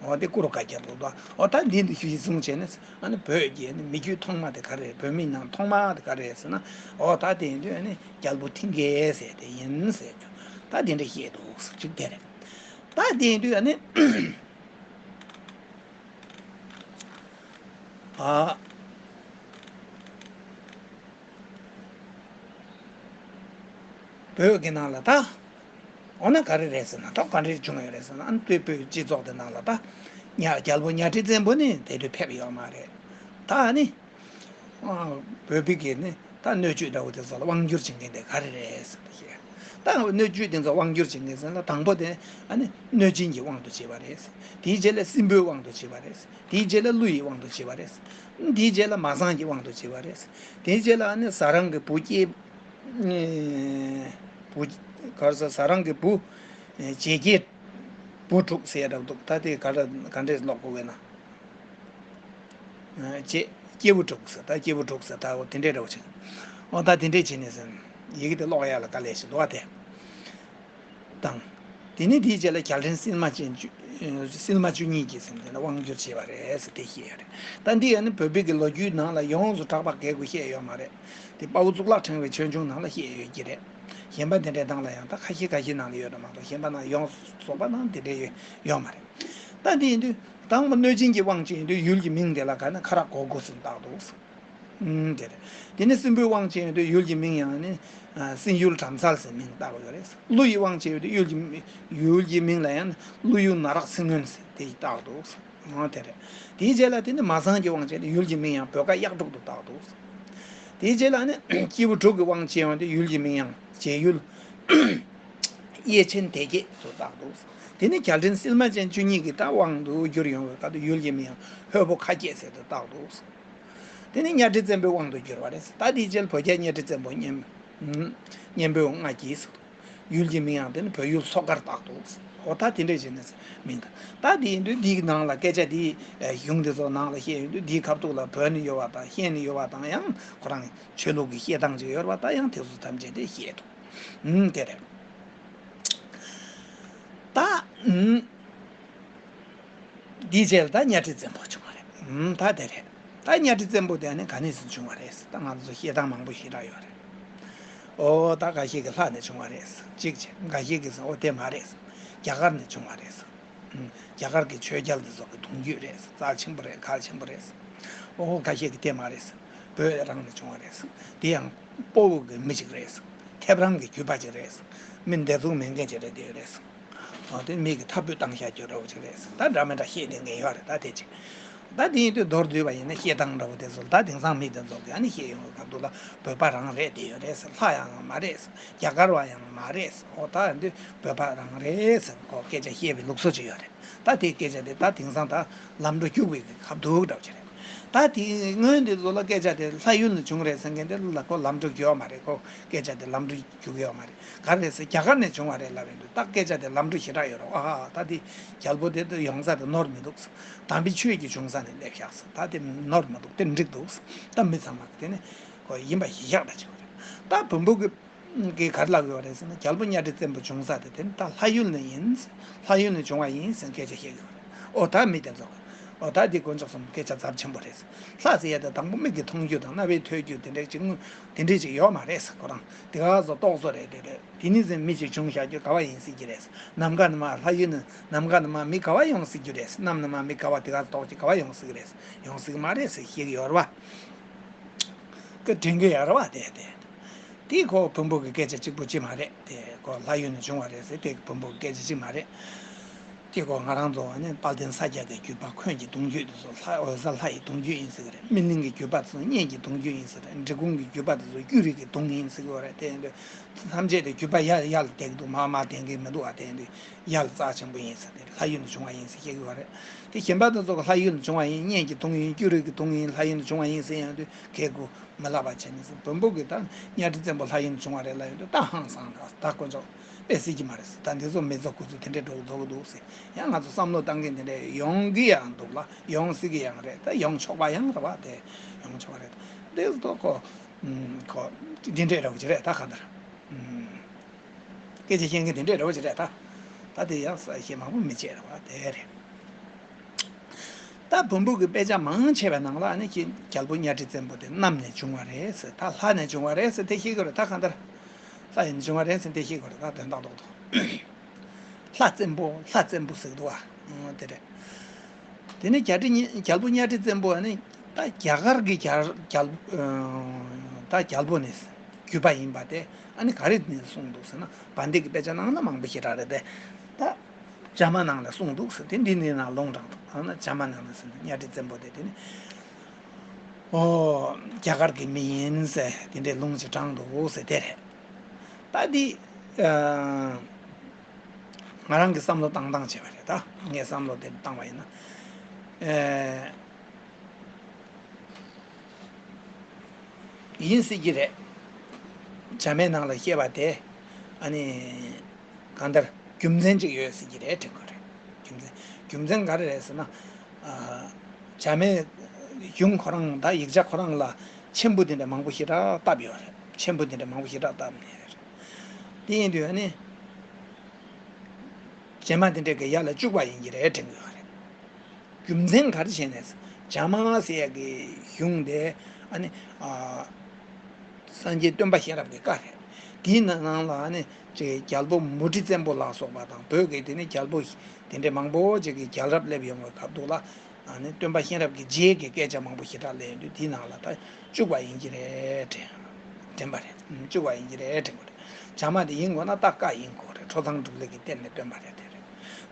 འོ་དེ་ཀུ་རུ་དཀའ་རྒྱ་འདུག་ད། འོ་ད་འདི་འདི་ཞུ་ཡི་བཟུང་བྱས་ནས་ཨ་ནི་བོད་ཀྱི་ནི་མི་རྒྱུད་ཐོག་མ་དེ་ག་རེ་རེད། བོད་མི་ནང་ཐོག་མ་དེ་ག་རེ་རེད་ཟེར་ན། འོ་ད་དེ་ཡིན་དུས་ཨ་ནི་རྒྱལ་པོ་མཐིང་གེ་ཟེར་དེ་ཡིན་ཟེར་རྒྱུ་ད་དེ་འདྲ་བཤད་འདུག་ཟེར་རྒྱུ་དེ་རེད། ད་དེ་ཡིན་དུས་ཨ་ནི་ཨ། བོད་ཀྱི་ནང་ལ་ད། འོ་ན་ག་རེ་རེད་ཟེར་ན་ཐོག་ག་འདྲ་བྱུང་ཡོད་རེད་ཟེར་ན་ཨ་ནི་བོད་བོད་སྤྱི་ཚོགས་དེ་ནང་ལ་ད། ཉ་རྒྱལ་པོ་གཉའ་ཁྲི་བཙན་པོ་ནི་དེ་དུས་ཕེབས་ཡོད་མ་རེད། ད་ནི། ཨ། བོད་པའི་གི་ནི་ད་སྣོད་བཅུད་འདྲ་བོ་དེ་ཚོ་ལ་དབང་བསྒྱུར་བྱེད་མཁན་དེ་ག་རེ་རེད་ཟེར་ཏེ་བཤད། ད་སྣོད་བཅུད་དེ་ཚོ་དབང་བསྒྱུར་བྱེད་མཁན་ཟེར་ན། དང་པོ་དེ་ཨ་ནི་གནོད་སྦྱིན་གྱི་དབང་དུ་བྱས་པ་རེད། དེའི་རྗེས་ལ་སྲིན་པོའི་དབང་དུ་བྱས་པ་རེད། དེའི་རྗེས་ལ་ཀླུ་ཡི་དབང་དུ་བྱས་པ་རེད། དེའི་རྗེས་ལ་མ་སངས་ཀྱི་དབང་དུ་བྱས་པ་རེད། དེའི་རྗེས་ལ་ཨ་ནི་ཟ་རང་གི་བུ་སྐྱེས། བུ། ག་རེ་ཟ། ཟ་རང་གི་བུ། བྱེད་ཀྱི་བུ་དྲུག་ཟེར་ཡ་འདྲ་པོ་འདུག་ད་དེ་ག་འདྲ་ག་འདྲས་ཀློག་དགོས་ན། བྱེད། སྐྱེས་བུ་དྲུག་ཟེར། ད་སྐྱེས་བུ་དྲུག་ཟེར། ད་འོ་དེ་འདྲས་འདྲ་པོ་ཅིག་འོ་ད་དེ་འདྲས་བྱས་ནས་ཟེར། ཡི་གེ་དེ་ཀློག་ཡ་ལ་དཀའ་ལས་ཤིག་འདུག་བ་དེ། དང་། དེ་ནས་དེའི་རྗེས་ལ་རྒྱལ་ཕྲན་སིལ་མ་ཅན་བཅུ། སིལ་མ་བཅུ་གཉིས་ཀྱིས་ཟེར་ནས་དབང་བསྒྱུར་བྱས་པ་རེད་ཟེར་དེ་བཤད་ཡོད་རེད། ད་འདི་ཡང་ནི་བོད་པའི་གི་ལོ་རྒྱུས་ནང་ལ་ཡོངས་སུ་གྲགས་པ་གལ་དགུ་བཤད་ཡོད་མ་རེད། དེ་དཔའ་བོ་གཙུག་ལག་ཕྲེང་བའི་ཆོས་འབྱུང་ནང་ལ་བཤད་ཡོད་ཀྱི་རེད། གཞན་པ་དེ་འདྲའི་སྟེང་ལ་ཡང་ད་ཁ་ཤས་ཁ་ཤས་ནང་ལ་ཡོད་རེད་མ་གཏོགས། གཞན་པ་ནང་ཡོངས་སུ་རྫོགས་པ་ནང་དེ་འདྲའི་ཡོད་ཡོད་མ་རེད། ད་འདི་ཡིན་དུས་དང་པོ་གནོད་སྦྱིན་གྱི་དབང་ཅན་ཡིན་དུས་ཡུལ་གྱི་མིང་དེ་ལ་ག་ནི་ཁ་རག་གོ་དགུ་ཟེར་བཏགས་འདུག་ཨུམ། དེ་རེད། དེ་ནས་སྲིན་པོའི་དབང་ཅན་ཡོད་དུས་ཡུལ་གྱི་མིང་ཡང་ནི། ཨ། སྲིན་ཡུལ་བྲམ་ཟར་ཟེར་མིང་བཏགས་ཡོད་རེད། ཀླུ་ཡི་དབང་ཅན་ཡོད་དུས་ཡུལ་གྱི་མི། ཡུལ་གྱི་མིང་ལ་ཡང་ནི་ཀླུ་ཡུལ་ན་རག་སྲིན་སྔོན་ཟེར་དེ་བཏགས་འདུག་འོ་དེ་རེད། དེའི་རྗེས་ལ་དེ་ནི་མ་སངས་ཀྱི་དབང་ཅན་ཡོད་དུས་ཡུལ་གྱི་མིང་ཡང་བོད་ཀ་གཡག་དྲུག་ཏུ་བཏགས་འདུག་དེའི་རྗེས་ལ་ནི་སྐྱེས་བུ་དྲུག་གི་དབང་ཅན་ཡོད་དུས་ཡུལ་གྱི་མིང་ཡང་བྱེད་ཡུལ། གཡས་ཆེན་སྡེ་བརྒྱད་དུ་བཏགས་འདུག་དེ་ནི་རྒྱལ་ཕྲན་སིལ་མ་ཅན་བཅུ་གཉིས་ཀྱི་ད་དབང་དུ་བསྒྱུར་ཡོང་བའི་སྐབས་དུ་ཡུལ་གྱི་མིང་ཡང་ལྷོད་པོ་ཁ་སྐྱེས་ཟེར་དུ་བཏགས་འདུག་དེ་ནི་གཉའ་ཁྲི་བཙན་པོའི་དབང་དུ་བསྒྱུར་བ་རེད། ད་དེའི་རྗེས་བོད་རྒྱལ་གཉའ་ཁྲི་བཙན་པོ་གཉན། གཉན་པོའི་དབང་ལྔ་བགྱིས་སོ། ཡུལ་གྱི་མིང་ཡང་དེ་ནི་བོད་ཡུལ་མཚོ་ཁར་བཏགས་འདུག་འོ་ད་དེ་འདྲས་བྱས་ནས་མིང་དང་། ད་དེ་ཡིན་དུས་འདིའི་ནང་ལ་སྐད་ཆ་འདིའི་གཞུང་དེ་ཚོ་ནང་ལ་བཤད་ཡོང་དུས་འདིའི་ཁ་ཐུག་ལ་བོད་ནས་ཡོད་པ་དང་ཤན་ནས་ཡོད་པ་དང་ཡང་ཁོ་རང་ཆོས་ལུགས་ཀྱི་བཤད་སྟངས་ཅིག་ཡོད་པ་ད་ཡང་དེ་ཚོ་ཐམས་ཅད་དེ་བཤད་འདུག་ཨུམ། དེ་རེད། ད། ཨུམ། འདིའི་རྗེས་ལ་ད་གཉའ་ཁྲི་བཙན་པོ་བྱུང་བ་རེད། ཨུམ། ད་དེ་རེད། ད་གཉའ་ཁྲི་བཙན་པོ་དེ་ནི་ག་ནས་སུ་བྱུང་བ་རེད། ད་ང་ཚོ་བཤད་སྟངས་མང་པོ་ཞེ་དྲག་ཡོད་རེད། ཨོ་ད་ཁ་ཤས་ཀྱིས་ལྷ་ནས་བྱུང་བ་རེད་གཅིག་བྱས། ཁ་ཤས་ཀྱིས་ཨོ་དེ་མ་རེད། རྒྱ་གར་ནས་བྱུང་བ་རེད། ཨུམ། རྒྱ་གར་གྱི་ཆོས་རྒྱལ་དེ་ཚོ་གི་གདུང་རྒྱུད་རེད། རྩ་ཆེན་པོ་རེད། གལ་ཆེན་པོ་རེད། ཨོ་ཁ་ཤས་ཀྱིས་དེ་མ་རེད། བོད་རང་ནས་བྱུང་བ་རེད། དེ་ཡང་སྤོ་བོ་གི་མི་ཞིག་རེད། ཐེབས་རང་གི་རྒྱུད་པ་ཅིག་རེད། མི་འདེད་འཛུགས་མེད་མཁན་ཅིག་རེད། དེ་རེད། ཨོ་དེ་མི་གི་ཐབ་བུད་བཏང་བཞག་རྒྱུ་འདྲ་བོ་ཅིག་རེད། ད་འདྲ་མི་འདྲ་བཤད་བསྡད་མཁན་ཡོད་རེད། ད་དེ་ཅིག་ད་དེ་ཡིན་དུས་མདོར་བསྡུས་པ་ཡིན་ན་བཤད་སྟངས་འདྲ་བོ་དེ་ཚོ་ད་དེང་སང་མི་དེ་ཚོ་གིས་ཨ་ནི་བཤད་ཡོང་བའི་སྐབས་དུ་ལ་བོད་པ་རང་རེད། དེ་ཡོད་རེད། ལྷ་ཡང་མ་རེད། རྒྱ་གར་བ་ཡང་མ་རེད། ཨོ་ད་འདི་བོད་པ་རང་རེད་ཟེར་ཁོ་སྐད་ཆ་བཤད་པའི་ལུགས་སྲོལ་ཅིག་ཡོད་རེད། ད་དེའི་སྐད་ཆ་དེ་ད་དེང་སང་ད་ལམ་འགྲོ་སྐྱུག་པའི་ཁ་བསྡུར་འདྲ་བོ་ཅིག་རེད། ད་དེ་སྔོན་དེ་ཚོ་ལ་སྐད་ཆ་དེ་ལྷ་ཡུལ་ནས་བྱུང་རེད་ཟེར་མཁན་དེ་ལ་ཁོ་ལམ་འགྲོ་རྒྱུ་ཡོད་མ་རེད། ཁོ་སྐད་ཆ་དེ་ལམ་འགྲོ་རྒྱུ་གི་ཡོད་མ་རེད། ག་རེ་ཟེར་རྒྱ་གར་ནས་བྱུང་བ་རེད་ལབ་ཡོང་དུས་ད་སྐད་ཆ་དེ་ལམ་འགྲོ་ཞེ་དྲག་ཡོད་རེད། ཨ་ཧ་ད་དེ་རྒྱལ་པོ་དེ་ད་ཡོང་ས་དེ་ནོར་མི་འདུག་དམ་པའི་ཆོས་ཀྱི་བྱུང་ས་ནས་སླེབས་བཞག་ཟེར། ད་དེ་ནོར་མི་འདུག་དེ་འགྲིག་འདུག་ད་མི་ཚང་མ་དེ་ནས་ཁོ་ཡིན་པ་ཞིག་བཞག་འདྲ་བྱེད་དགོས་རེད། ད་བོན་པོ་གི་གིས་ག་རེ་ལབ་ཡོད་རེད་ཟེར་ན། རྒྱལ་པོ་གཉའ་ཁྲི་བཙན་པོ་བྱུང་ས་དེ་དེ་ནི་ད་ལྷ་ཡུལ་ནས་ཡིན། ལྷ་ཡུལ་ནས་བྱུང་བ་ཡིན་ཟེར་སྐད་ཆ་བཤད་ཀྱི་ཡོད་རེད། ཨོ་ད་མི་དེ་ཚོ་གིས་ཨོ་ད་འདི་དཀོན་མཆོག་གསུམ་སྐད་ཆ་ཚབས་ཆེན་པོ་རེད། ལྷ་ཟེར་ཡ་དེ་དང་པོ་མིག་གིས་མཐོང་རྒྱུ་དང་རྣ་བས་ཐོས་རྒྱུ་དེ་འདྲ་ཅིག་དངོས་དེ་འདྲ་ཅིག་ཡོད་མ་རེད་ཟེར། ཁོ་རང་དེ་ག་ཚོ་རྟོག་བཟོ་རེད། དེ་རེད། དེ་ནས་ཟེར་མི་ཅིག་བྱུང་བཞག་རྒྱུ་ག་བ་ཡིན་སྲིད་ཀྱི་རེད། ནམ་མཁའ་ནས་མར་ལྷ་ཡུལ་ནས་ནམ་མཁའ་ནས་མར་མི་ག་བ་ཡོང་སྲིད་རྒྱུ་རེད། གནམ་ནས་མར་མི་ག་བ་དེ་ག་ཏོག་ཅིག་ག་བ་ཡོང་སྲིད་ཀྱི་རེད། ཡོང་སྲིད་ཀྱི་མ་རེད་ཟེར་བཤད་ཀྱི་ཡོད་རེད་བ། ཀི་དྲན་གྱི་ཡོད་རེད་བ། དེ་དེ་དེ་ཁོ་བོན་པོ་གི་སྐད་ཆ་གཅིག་པུ་ཅིག་མ་རེད། དེ་ཁོ་ལྷ་ཡུལ་ནས་བྱུང་བ་རེད་ཟེར་དེ་བོན་པོ་གི་སྐད་ཆ་གཅིག་མ་རེད། དེ་ཁོ་ང་རང་ཚོ་ནི་དཔལ་ལྡན་ས་སྐྱ་གི་བརྒྱུད་པ་འཁོན་གྱི་གདུང་རྒྱུད་དེ་ཚོ་ལྷ་འོད་གསལ་ལྷ་ཡི་གདུང་རྒྱུད་ཡིན་ཟེར་གི་རེད། སྨིན་གླིང་གི་བརྒྱུད་པ་དེ་ཚོ་གཉན་གྱི་གདུང་རྒྱུད་ཡིན་ཟེར་རེད། འབྲི་གུང་གི་བརྒྱུད་པ་དེ་ཚོ་སྐྱུ་རིང་གི་གདུང་ཡིན་ཟེར་གི་ཡོད་རེད། དེ་ཡིན་དུས་ཐམས་ཅད་དེ་བརྒྱུད་པ་ཡར་ཡར་ལ་བསྡད་ཀྱི་འདུག་མར་མར་བསྡད་ཀྱི་མི་འདུག་ཨ། དེ་ཡིན་དུས་ཡར་ལ་རྩ་ཆེན་པོ་ཡིན་ཟེར་དེ་ལྷ་ཡུལ་ནས་བྱུང་བ་ཡིན་ཟེར་བཤད་ཀྱི་ཡོད་རེད། དེ་གཞན་པ་དེ་ཚོ་གིས་ལྷ་ཡུལ་ནས་བྱུང་བ་ཡིན། གཉན་གྱི་གདུང་ཡིན། སྐྱུ་རིང་གི་གདུང་ཡིན། ལྷ་ཡུལ་ནས་བྱུང་བ་ཡིན་ཟེར་ཡོང་དུས་གལ་དགུ་མི་ལབ་པ་བྱས་ནས་བོན་པོ་གིས་ད་གཉའ་ཁྲི་བཙན་པོ་ལྷ་ཡུལ་ནས་བྱུང་བ་རེད་ལབ་ཡོང་དུས་ད་ཧང་སངས་ར། ད་དཀོན་མཆོག་དཔེ་སྲིད་ཀྱི་མ་རེད་ཟེར། ད་འདི་ཚོ་མི་ཚོ་ཁོ་ཚོ་དེ་འདྲའི་འགྲོ་རྫོགས་ཀྱི་འདུག་ཟེར། ཡང་ང་ཚོ་བསམ་བློ་བཏང་མཁན་དེ་འདྲ་ཡོང་གི་ཡང་འདུག་ལ། ཡོང་སྲིད་ཀྱི་ཡང་རེད། ད་ཡོང་ཆོག་པ་ཡང་རེད་བ། དེ་ཡོང་ཆོག་པ་རེད། འདི་ཚོ་ཁོ་ཁོ་འདི་འདྲའི་རེད་བ་ཅི་རེད། ད་ག་འདྲ་སྐད་ཆ་བཤད་མཁན་དེ་འདྲའི་རེད་བ་ཅི་རེད། ད་ད་དེ་ཡང་ས་ཞེ་མང་པོ་མི་བྱེད་རེད་བ། དེ་རེད། ད་བོན་པོ་གི་དཔེ་ཆ་མང་ཆེ་བའི་ནང་ལ་ཨ་ནི་ཁྱེད་རྒྱལ་པོ་གཉའ་ཁྲི་བཙན་པོ་དེ་གནམ་ནས་བྱུང་བ་རེད་ཟེར། ད་ལྷ་ནས་བྱུང་བ་རེད་ཟེར་དེ་བཤད་ཀྱི་རེད། ད་གང་ལྟར་ལྷ་ཡིན་བྱུང་བ་རེད་ཟེར་དེ་བཤད་ཀྱི་རེད། ད་དོན་དག་རྡོག་རྡོག་ལྷ་བཙན་པོ་ལྷ་བཙན་པོ་ཟེར་འདུག་ཨ། དེ་རེད། དེ་ནས་རྒྱལ་ཁྲི་གཉའ་རྒྱལ་པོ་གཉའ་ཁྲི་བཙན་པོ་ཨ་ནི་ད་རྒྱ་གར་གྱི་རྒྱལ་རྒྱལ་ད་རྒྱལ་པོ་ནས་བརྒྱུད་པ་ཡིན་པ་དེ་ཨ་ནི་ག་རེ་ནས་གསུངས་འདུག་ཟེར་ན། བན་དེ་གི་དཔེ་ཆ་ནང་ན་མང་པོ་ཞེ་དྲག་རེད་དེ། ད། བྱ་མ་ནང་ལ་གསུངས་འདུག་ཟེར་དེ་འདི་ནི་ན་ལུང་དྲངས་འདུག་ཨ་ན་བྱ་མ་ནང་ལ་ཟེར་ན་གཉའ་ཁྲི་བཙན་པོ་དེ་དེ་ནི། ཨོ། རྒྱ་གར་གྱི་མི་ཡིན་ཟེར་དེ་འདྲའི་ལུང་ཅིག་དྲངས་འདུག་ཟེར་དེ་རེད། ད་འདི། ཨ། ང་རང་གི་བསམ་བློ་བཏང་སྟངས་བྱས་པ་རེད་ད། ངས་བསམ་བློ་དེ་བཏང་བ་ཡིན་ན། ཨེ། ཡིན་སྲིད་ཀྱི་རེད། བྱ་སྨད་ནང་ལ་བཤད་པ་དེ། ཨ་ནི། གང་ལྟར་རྒྱུ་མཚན་ཅིག་ཡོད་སྲིད་ཀྱི་རེད་དྲན་གྱི་རེད། རྒྱུ་མཚན། རྒྱུ་མཚན་ག་རེ་རེད་ཟེར་ན། ཨ། བྱ་སྨད་གཞུང་ཁོ་རང་དང་ཡིག་ཆ་ཁོ་རང་ལ་མཆན་བུ་དེ་འདྲ་མང་པོ་ཞེ་དྲག་བཏབ་ཡོད་རེད། མཆན་བུ་དེ་འདྲ་མང་པོ་ཞེ་དྲག་བཏབ་ནས་རེད། དེ་ཡིན་དུས་ཨ་ནི། བྱེ་མ་དེ་འདྲ་གི་ཡར་ལ་བཅུག་པ་ཡིན་གྱི་རེད་དྲན་གྱི་ཡོད་རེད། རྒྱུ་མཚན་ག་རེ་བྱས་ནས། བྱ་སྨད་ཟེར་ཡག་གི་གཞུང་དེ། ཨ་ནི། ཨ། སངས་རྒྱས་སྟོན་པ་གཤེན་རབ་ཀྱི་བཀའ་རེད། དེའི་ནང་ལ་ཨ་ནི་ཅིག་རྒྱལ་པོ་མུ་ཁྲི་བཙན་པོ་ལ་སོགས་པ་དང་བོད་ཀྱི་དེ་ནི་རྒྱལ་པོ་དེ་འདྲ་མང་པོ་ཅིག་གི་རྒྱལ་རབས་སླེབས་ཡོང་བའི་སྐབས་དུ་ལ། ཨ་ནི་སྟོན་པ་གཤེན་རབ་ཀྱི་རྗེས་ཀྱི་སྐད་ཆ་མང་པོ་ཞེ་དྲག་སླེབས་ཡོང་དུས་དེའི་ནང་ལ་ད་བཅུག་པ་ཡིན་གྱི་རེད་དྲན། དྲན་པ་རེད། ཨུམ། བཅུག་པ་ཡིན་གྱི་རེད་དྲན་པ་རེད། བྱ་སྨད་དེ་ཡིན་དགོས་ན་ད་བཀའ་ཡིན་དགོས་རེད། ཁྲོ་ཚང་སྒྲུབ་ལེགས་ཀྱིས་གཏེར་ནས་བཏོན་པ་རེད། དེ་རེད།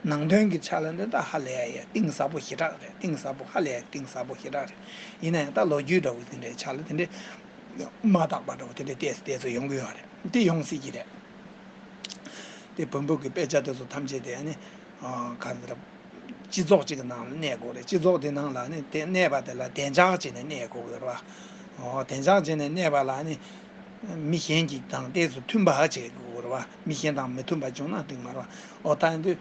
ནང་དོན་གྱི་ཆ་ལ་འདི་ད་ཧ་ལས་ཡ་གཏིང་ཟབ་པོ་ཞེ་དྲག་རེད། གཏིང་ཟབ་པོ། ཧ་ལས་ཡ་གཏིང་ཟབ་པོ་ཞེ་དྲག་རེད། ཡིན་ན་ཡང་ད་ལོ་རྒྱུས་འདྲ་བོ་དེ་འདྲའི་ཆ་ལ་དེ་འདྲའི་མ་དག་པ་འདྲ་བོ་དེ་འདྲའི་ཏོག་ཙམ་ཏོག་ཙམ་ཡོང་གི་ཡོད་རེད། དེ་ཡོང་སྲིད་ཀྱི་རེད། དེ་བོན་པོ་གི་དཔེ་ཆ་དེ་ཚོ་ཐམས་ཅད་དེ་ཨ་ནི། ཨ། ག་རེ་ཟེར། སྤྱི་ཚོགས་གཅིག་གི་ནང་ལ་གནས་དགོས་རེད། སྤྱི་ཚོགས་དེ་ནང་ལ་ནི་དེ་གནས་པ་དེ་ལ་བདེ་འཇགས་བྱས་ནས་གནས་དགོས་ཀྱི་རེད་བ། ཨོ། བདེ་འཇགས་བྱས་ནས་གནས་པ་ལ་ནི་མི་གཞན་གྱི་དང་ཏོག་ཙམ་མཐུན་པ་བྱེད་དགོས་ཀྱི་རེད་བ། མི་གཞན་དང་མི་མཐུན་པ་བྱུང་ན་འགྲིག་མ་རེད་བ། ཨོ། ད་ཡིན་དུས།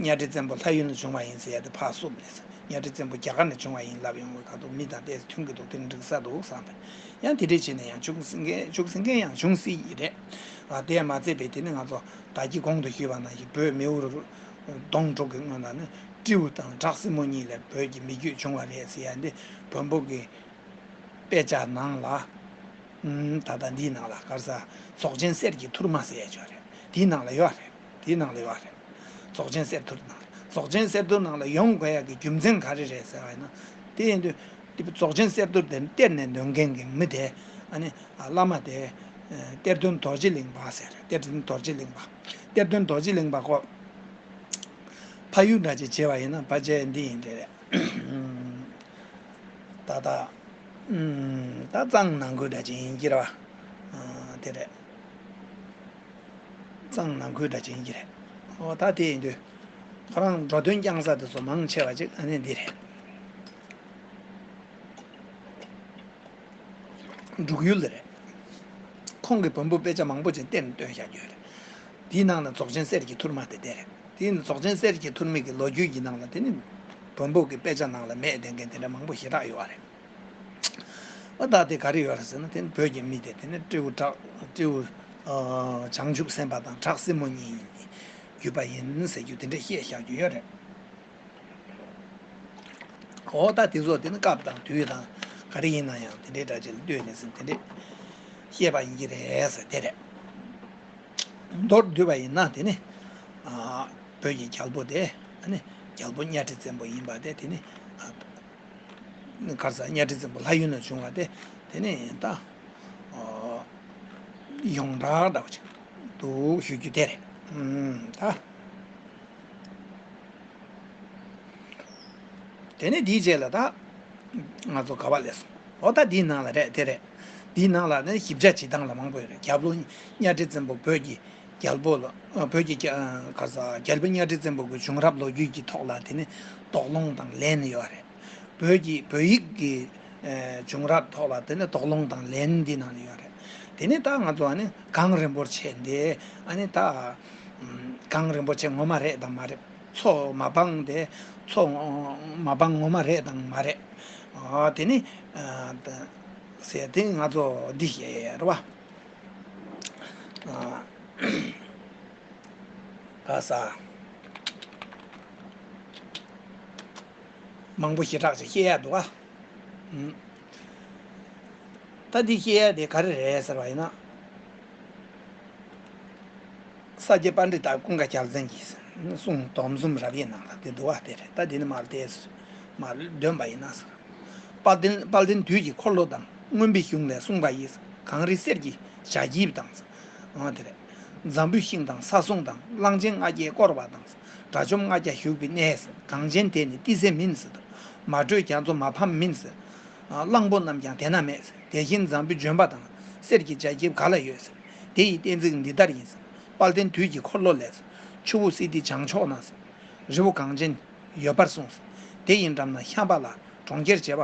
གཉའ་ཁྲི་བཙན་པོ་ལྷ་ཡུལ་ནས་བྱུང་བ་ཡིན་ཟེར་ཡ་དེ་ཕར་བསུབས་ནས། གཉའ་ཁྲི་བཙན་པོ་རྒྱ་གར་ནས་བྱུང་བ་ཡིན་ལབ་ཡོང་བའི་ཁ་ཐུག་མི་དང་ཏོག་ཙམ་མཐུན་གྱི་འདུག་དེ་འགྲིག་ས་འདུག་བསམ་པས། ཡང་དེ་འདྲས་བྱས་ནས་ཡང་བྱུང་ཟིན་མཁན། བྱུང་ཟིན་མཁན་ཡང་བྱུང་སྲིད་ཀྱི་རེད། ཨ། དེ་མ་ཚད་པའི་དེ་ནི་ང་ཚོ་ད་གིན་གོང་དུ་ཞུས་པ་ནང་བཞིན་བོད་མི་འུ་རུ་གདོང་དྲུག་གི་སྔོན་ལ་ནི་སྤྲེའུ་དང་བྲག་སྲིན་མོ་གཉིས་ལས་བོད་ཀྱི་མི་རྒྱུད་བྱུང་བ་རེད་ཟེར་ཡ་འདི་བོན་པོ་གི་དཔེ་ཆ་ནང་ལ། ཨུམ། ད་ལྟ་འདིའི་ནང་ལ་ག་རེ་ཟེར། རྫོགས་ཆེན་གསེར་གྱི་ཐུར་མ་ཟེར་ཡ་ཅིག་ཡོད་རེད། དེའི་ནང་ལ་ཡོད་རེད། དེའི་ནང་ལ་ཡོད་རེད། རྫོགས་ཆེན་གསེར་ཐུར་ནང་། རྫོགས་ཆེན་གསེར་ཐུར་ནང་ལ་ཡོང་དགོས་ཡ་གི་རྒྱུ་མཚན་ག་རེ་རེད་ཟེར་བ་ཡིན་ན། དེ་ཡིན་དུས། དེ་རྫོགས་ཆེན་གསེར་ཐུར་དེ་གཏེར་ནས་འདོན་མཁན་གྱི་མི་དེ། ཨ་ནི། ཨ། བླ་མ་དེ། ཨ། གཏེར་སྟོན་རྡོ་རྗེ་གླིང་པ་ཟེར། གཏེར་སྟོན་རྡོ་རྗེ་གླིང་པ། གཏེར་སྟོན་རྡོ་རྗེ་གླིང་པ་ཁོ། ཕ་ཡུལ་འདྲ་ཅིག་བྱས་པ་ཡིན་ན་ཕལ་ཆེར་འདི་ཡིན་དེ་རེད། ད་ལྟ། ཨུམ། ད་གཙང་ནང་ཁུལ་འདྲ་ཅིག་ཡིན་གྱི་རེད་བ། ཨ། དེ་རེད། གཙང་ནང་ཁུལ་འདྲ་ཅིག་ཡིན་གྱི་རེད། ཨོ། ད་དེ་ཡིན་དུས། ཁོ་རང་འགྲོ་དོན་བསྐྱངས་ས་དེ་ཚོ་མང་ཆེ་བ་ཅིག་ཨ་ནི་འདི་རེད། འབྲུག་ཡུལ་རེད། ཁོང་གིས་བོན་པོ་དཔེ་ཆ་མང་པོ་ཅིག་གཏེར་ནས་བཏོན་བཞག་རྒྱུ་རེད། དེའི་ནང་ནས་རྫོགས་ཆེན་གསེར་གྱི་ཐུར་མ་དེ་དེ་རེད། དེ་ནི་རྫོགས་ཆེན་གསེར་གྱི་ཐུར་མའི་གི་ལོ་རྒྱུས་ཀྱི་ནང་ལ་དེ་ནི་བོན་པོ་གི་དཔེ་ཆ་ནང་ལ་མེད་བསྡད་མཁན་དེ་འདྲ་མང་པོ་ཞེ་དྲག་ཡོད་རེད། ཨ། ད་དེ་ག་རེ་ཡོད་རེད་ཟེར་ན། དེ་ནི་བོད་ཀྱི་མི་དེ་དེ་ནི་སྤྲེའུ་བྲག་སྤྲེའུ། ཨ། བྱང་ཆུབ་སེམས་དཔའ་དང་བྲག་སྲིན་མོ་གཉིས་ཀྱི་བརྒྱུད་པ་ཡིན་ཟེར་རྒྱུ་དེ་འདྲ་བཤད་བཞག་རྒྱུ་ཡོད་རེད། འོ། ད་དེ་ཚོ་དེ་ནི་སྐབས་དང་དུས་དང་ག་རེ་ཡིན་ན་ཡང་དེ་འདྲའི་འདྲ་ཅིག་ལ་ལྟོས་ནས་ཟིན་དེ་འདྲས་བཤད་པ་ཡིན་གྱི་རེད་ཟེར་དེ་རེད། མདོར་བསྡུས་པ་ཡིན་ན་དེ་ནི། ཨ། བོད་ཀྱི་རྒྱལ་པོ་དེ། ཨ་ནི་རྒྱལ་པོ་གཉའ་ཁྲི་བཙན་པོ་ཡིན་པ་དེ། དེ་ནི། ཨ། ག་རེ་ཟེར། གཉའ་ཁྲི་བཙན་པོ་ལྷ་ཡུལ་ནས་བྱུང་བ་དེ། དེ་ནི་ད། ཨ། ཡོངས་གྲགས་འདྲ་བོ་ཅིག་འདུག་ཞུ་རྒྱུ་དེ་རེད། ཨུམ། ད། དེ་ནས་དེའི་རྗེས་ལ་ད་ང་ཚོ་ག་པར་སླེབས་སོང་། འོ། ད་འདིའི་ནང་ལ་རེད། དེ་རེད། འདིའི་ནང་ལ་ནི་ཞིབ་ཆ་བྱེད་སྟངས་ལ་མང་པོ་ཡོད་རེད། རྒྱལ་པོ་གཉའ་ཁྲི་བཙན་པོ་བོད་ཀྱི་རྒྱལ་པོ་ལ། བོད་ཀྱི་རྒྱ། ག་རེ་ཟེར། རྒྱལ་པོ་གཉའ་ཁྲི་བཙན་པོ་གི་བྱུང་རབས་ལོ་རྒྱུས་ཀྱི་ཐོག་ལ་དེ་ནི་དོགས་སློང་དང་ལན་ཡོད་རེད། བོད་ཀྱི་བོད་ཡིག་གི། ཨེ། བྱུང་རབས་ཐོག་ལ་དེ་ནི་དོགས་སློང་དང་ལན་འདི་ནང་ལ་ཡོད་རེད། དེ་ནི་ད་ང་ཚོ་ཨ་ནི་གངས་རིན་པོ་ཆེ་འདི་ཨ་ནི་ད། ཨམ། གངས་རིན་པོ་ཆེ་ངོ་མ་རེད་དང་མ་རེད། མཚོ་མ་སྤངས་དེ། མཚོ་མ་སྤངས་ངོ་མ་རེད་དང་མ་རེད། ཨ། དེ་ནི། ཨ། ད་ཟེར་དེ་ང་ཚོ་འདི་བཤད་ཡས་རེད་བ། ཨ། ག་རེ་ཟེར། མང་པོ་ཞེ་དྲག་ཅིག་བཤད་ཡ་འདུག་ཨ། ཨུམ། ད་འདི་བཤད་ཡ་དེ་ག་རེ་རེད་ཟེར་བ་ཡིན་ན། ས་སྐྱ་པཎྜི་ཏ་ཀུན་དགའ་རྒྱལ་མཚན་གྱི་གསུང་སྡོམ་གསུམ་རབ་དབྱེ་ནང་ལ་དེ་འདུག་ཨ། དེ་རེད། ད་འདི་ནི་མར་དེ་མར་འདོན་པ་ཡིན་ན་ཟེར། དཔལ་ལྡན། དཔལ་ལྡན་དུས་ཀྱི་འཁོར་ལོ་དང་། མངོན་པའི་གཞུང་ལས་གསུངས་པ་ཡི། གངས་རི་གསེར་གྱི་བྱ་སྐྱིབས་དང་། འོ། དེ་རེད། འཛམ་བུའི་ཤིང་དང་ས་གསུང་དང་། གླང་ཆེན་ལྔ་བརྒྱས་བསྐོར་བ་དང་། དགྲ་བཅོམ་ལྔ་བརྒྱ་བཞུགས་པའི་གནས། གངས་ཅན་དེ་ནི་ཏི་སེ་མིན་ཟེར། མ་དྲོས་རྒྱ་མཚོ་མ་ཕམ་མིན་ཟེར། གླང་པོ་རྣམས་ཀྱང་དེ་ན་མེད་ཟེར། དེ་བཞིན་འཛམ་བུའི་ལྗོན་པ་དང་། གསེར་གྱི་བྱ་སྐྱིབས་ག་ལ་ཡོད་ཟེར། དེ་ཡི་གཏན་ཚིགས་འདི་ལྟར་ཡིན། དཔལ་ལྡན་དུས་ཀྱི་འཁོར་ལོ་ལས། ཆུ་བོ་སི་ཏའི་བྱང་ཕྱོགས་ན། རི་བོ་གངས་ཅན་ཡོད་པར་གསུངས། དེ་ཡི་འགྲམ་ན་ཤམྦྷ་ལ། གྲོང་ཁྱེར་བྱེ་བ་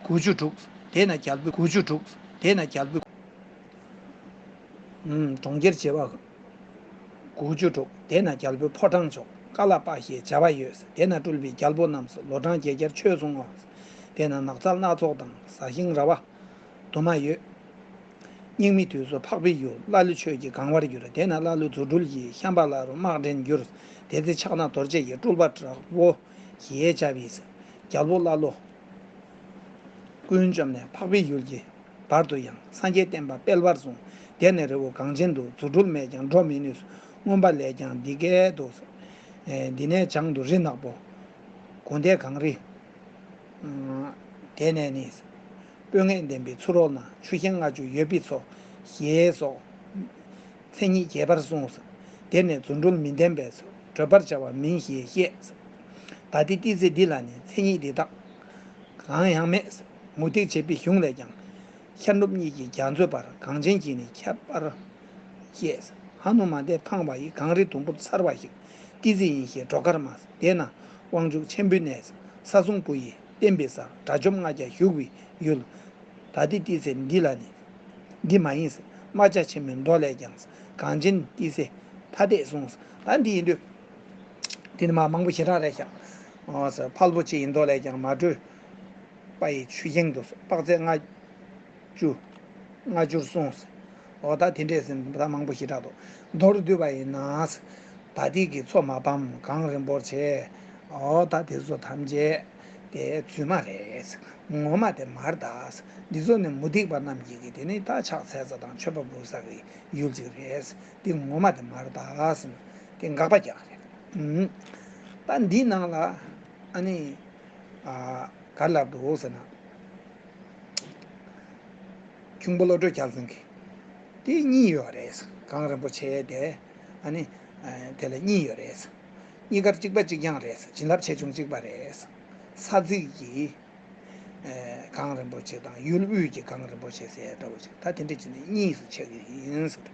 དགུ་བཅུ་དྲུག། དེ་ན་རྒྱལ་པོའི་དགུ་བཅུ་དྲུག། དེ་ན་རྒྱལ་པོའི། ཨུམ། གྲོང་ཁྱེར་བྱེ་བ་དགུ་བཅུ་དྲུག། དེ་ན་རྒྱལ་པོའི་ཕོ་བྲང་མཆོག། ཀ་ལ་པ་ཞེས་བྱ་བ་ཡོད། དེ་ན་སྤྲུལ་པའི་རྒྱལ་པོ་རྣམས། ལོ་གྲངས་བརྒྱད་བརྒྱར་ཆོས་གསུང་ངོ་། དེ་ན་ནགས་ཚལ་སྣ་ཚོགས་དང་། ས་ཞིང་ར་བ་དུ་མ་ཡོད། སྙིགས་མའི་དུས་སུ་འཕགས་པའི་ཡུལ། ཀླ་ཀློའི་ཆོས་ཀྱིས་གང་བར་འགྱུར། དེ་ན་ཀླ་ཀློ་རྫུ་འཕྲུལ་གྱིས། ཤམྦྷ་ལ་རུ་དམག་འདྲེན་འགྱུར། དེ་ཚེ་ཕྱག་ན་རྡོ་རྗེ་ཡིས། སྤྲུལ་པ་དྲག་པོ་ཞེས་བྱ་བའི། རྒྱལ་པོ་ཀླ་ཀློ་ཀུན་བཅོམ་ནས། འཕགས་པའི་ཡུལ་གྱི་བར་དུ་ཡང་། སངས་རྒྱས་བསྟན་པ་སྤེལ་བར་གསུངས། དེ་ནས་རི་བོ་གངས་ཅན་དུ། རྫུ་འཕྲུལ་མེད་ཀྱང་འགྲོ་མི་ནུས། མངོན་པ་ལས་ཀྱང་འདི་སྐད་དུ། ཨེ། འདི་ནས་བྱང་དུ་རི་ནག་པོ། དགུང་ཟླའི་གངས་རི། དེ་ནས་ནི། སྤོས་ངད་ལྡན་པའི་ཚུ་རོལ་ན། ཆུ་ཤིང་ལྔ་བཅུ་ཡོད་པའི་མཚོ། ཞེས་སོགས། མཚན་ཉིད་རྒྱས་པར་གསུངས། དེ་ནས་རྫུ་འཕྲུལ་མི་ལྡན་པས། བགྲོད་པར་བྱ་བ་མིན་ཞེས་བཤད། ད་ལྟའི་ཏི་སེ་འདི་ལ་ནི། མཚན་ཉིད་འདི་དག་གང་ཡང་མེད། མུ་སྟེགས་བྱེད་པའི་གཞུང་ལས་ཀྱང་། ཤར་ནུབ་གཉིས་ཀྱི་རྒྱ་མཚོའི་བར། གངས་ཅན་གྱིས་ནི་ཁྱབ་པར་བཤད། ཧ་ནུ་མ་ནས་འཕངས་པ་ཡི། གངས་རི་དུམ་བུར་འཚེར་བ་ཞིག། ཏི་སེ་ཡིན་ཞེས་སྒྲོག་དཀར་མ། དེ་ན་དབང་ཕྱུག་ཆེན་པོའི་གནས། ས་སྲུང་བུ་ཡིས་བསྟེན་པའི་ས། དགྲ་བཅོམ་ལྔ་བརྒྱ་བཞུགས་པའི་ཡུལ། ད་ལྟའི་ཏི་སེ་འདི་ལ་ནི། འདི་མ་ཡིན། རྨ་བྱ་ཆེན་མོའི་མདོ་ལས་ཀྱང་། གངས་ཅན་ཏི་སེ་ཐ་དད་གསུངས། ད་འདི་ཡིན་དུས། འདི་ནི་མ་མང་པོ་ཞེ་དྲག་རེད་ཤག། ཨོ་ཟེར། ཕལ་པོ་ཆེ་ཡི་མདོ་ལས་ཀྱང་མ་བགྲོད་པ་ཡི་ཆུ་ཤིང་དུ། དཔག་ཚད་ལྔ་བཅུ། ལྔ་བཅུར་གསུངས། ཨོ་ད་དེ་འདྲས་ཟེར་ད་མང་པོ་ཞེ་དྲག་འདུག། མདོར་བསྡུས་པ་ཡིན་ན། ད་ལྟའི་གི་མཚོ་མ་ཕམ་གངས་རིན་པོ་ཆེ། ཨོ་ད་དེ་ཚོ་ཐམས་ཅད་དེ་རྫུན་མ་རེད། ངོ་མ་དེ་མ་རེད་ད། འདི་ཚོ་ནི་མུ་སྟེགས་པ་རྣམས་ཀྱིས་གི་དེ་ནི་ད་ཕྱག་འཚལ་ས་དང་མཆོད་པ་འབུལ་ས་གི་ཡུལ་ཅིག་རེད། འདི་ངོ་མ་དེ་མ་རེད་ད་ཟེར་ནས་དེ་དགག་པ་རྒྱག་རེད། ཨུམ། ད་འདིའི་ནང་ལ་ཨ་ནི། ཨ། ག་ལབ་འདུག་ཟེར་ན། ཁྱུང་པོ་བློ་གྲོས་རྒྱལ་མཚན་གྱི་དེ་གཉིས་ཡོད་རེད། གངས་རིན་པོ་ཆེ་དེ། ཨ་ནི། ཨ། དེ་ལ་གཉིས་ཡོད་རེད། གཉིས་ཀར་གཅིག་པ་གཅིག་རྐྱང་རེད། བྱིན་རླབས་ཆེ་ཆུང་གཅིག་པ་རེད། ས་ཚིགས་ཀྱི། ཨེ། གངས་རིན་པོ་ཆེ་དང་ཡུལ་དབུས་ཀྱི་གངས་རིན་པོ་ཆེ་ཟེར་ཡ་འདྲ་བོ་ཅིག། ད་དེ་འདྲ་བྱས་ནས་གཉིས་སུ་ཕྱེ་གི་ཡིན་ཟེར།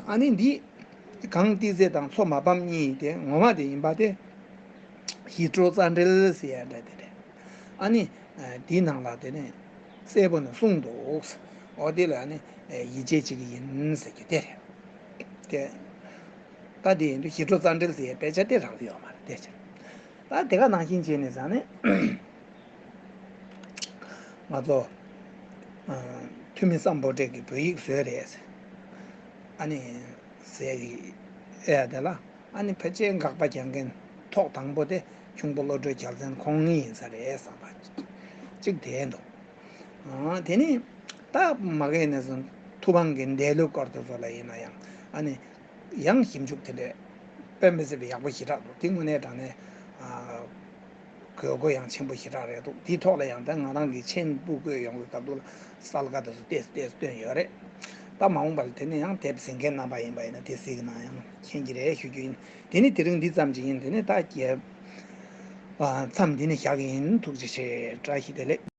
ཨ་ནི་འདི་གངས་ཏི་སེ་དང་མཚོ་མ་ཕམ་གཉིས་དེ་ངོ་མ་དེ་ཡིན་པ་དེ་ཞི་ཁྲོ་རྩ་འགྲེལ་ཟེར་ཡ་འདྲ་དེ་རེད། ཨ་ནི་དེའི་ནང་ལ་དེ་ནས་གསལ་པོ་ནས་གསུངས་འདུག། འོ་དེ་ལ་ནི་ཡིད་ཆེས་བྱེད་ཀྱི་ཡིན་ཟེར་རྒྱུ་དེ་རེད། དེ་ད་དེ་ཡིན་དུས་ཞི་ཁྲོ་རྩ་འགྲེལ་ཟེར་ཡའི་དཔེ་ཆ་དེ་རག་གི་ཡོད་མ་རེད་དེ་ཕྱིར། ད་དེ་ག་ནང་བཞིན་བྱས་ནས་ཟ་ནས་ང་ཚོ་ཨ་ཐུ་མི་སམ་བྷོ་ཊས་ཀྱི་བོད་ཡིག་བཟོས་རེད་ཟེར། ཨ་ནི་ཟེར་གི་ཨེ་ཡ་དེ་ལ། ཨ་ནི་ཕལ་ཆེར་དགག་པ་རྒྱག་མཁན་ཐོག་དང་པོ་དེ་ཁྱུང་པོ་བློ་གྲོས་རྒྱལ་མཚན་ཁོང་ཉིད་ཡིན་ས་རེད་བསམ་པ་གཅིག་དེ་འདུག། ཨ། དེ་ནི་ད་མ་གི་ནས་བཟུང་ཐུབ་དབང་གི་འདས་ལོའི་སྐོར་དེ་ཚོ་ལ་ཡིན་ན་ཡང་ཨ་ནི་ཡང་ཞིབ་འཇུག་དེ་འདྲས་དཔེ་མི་སྲིད་པའི་ཡག་པོ་ཞེ་དྲག་འདུག། དེ་དངོས་གནས་དྲང་གནས། ཨ། དགོས་མཁོ་ཡང་ཆེན་པོ་ཞེ་དྲག་རེད་འདུག། དེའི་ཐོག་ལ་ཡང་ད་ང་རང་གི་མཆན་བུ་བཀོད་ཡོང་བའི་སྐབས་དུ་ལ་གསལ་ཁ་དེ་ཚོ་ཏོག་ཙམ་ཏོག་ཙམ་བཏོན་ཡོད་རེད། ད་མ་འོངས་པ་ལ་དེ་ནས་ཡང་དེབ་གཟིགས་མཁན་རྣམ་པ་ཡིན་པ་ཡིན་ན་དེ་གཟིགས་གནང་ཡང་མཁྱེན་གྱི་རེད་ཞུ་རྒྱུ་ཡིན། དེ་ནི་དེ་རིང་འདི་ཙམ་ཅིག་ཡིན། དེ་ནས་ད་རྒྱལ་བ་མཚམས་འདི་ནས་བཞག་གི་ཡིན། ཐུགས་རྗེ་ཆེ། བཀྲ་ཤིས་བདེ་ལེགས།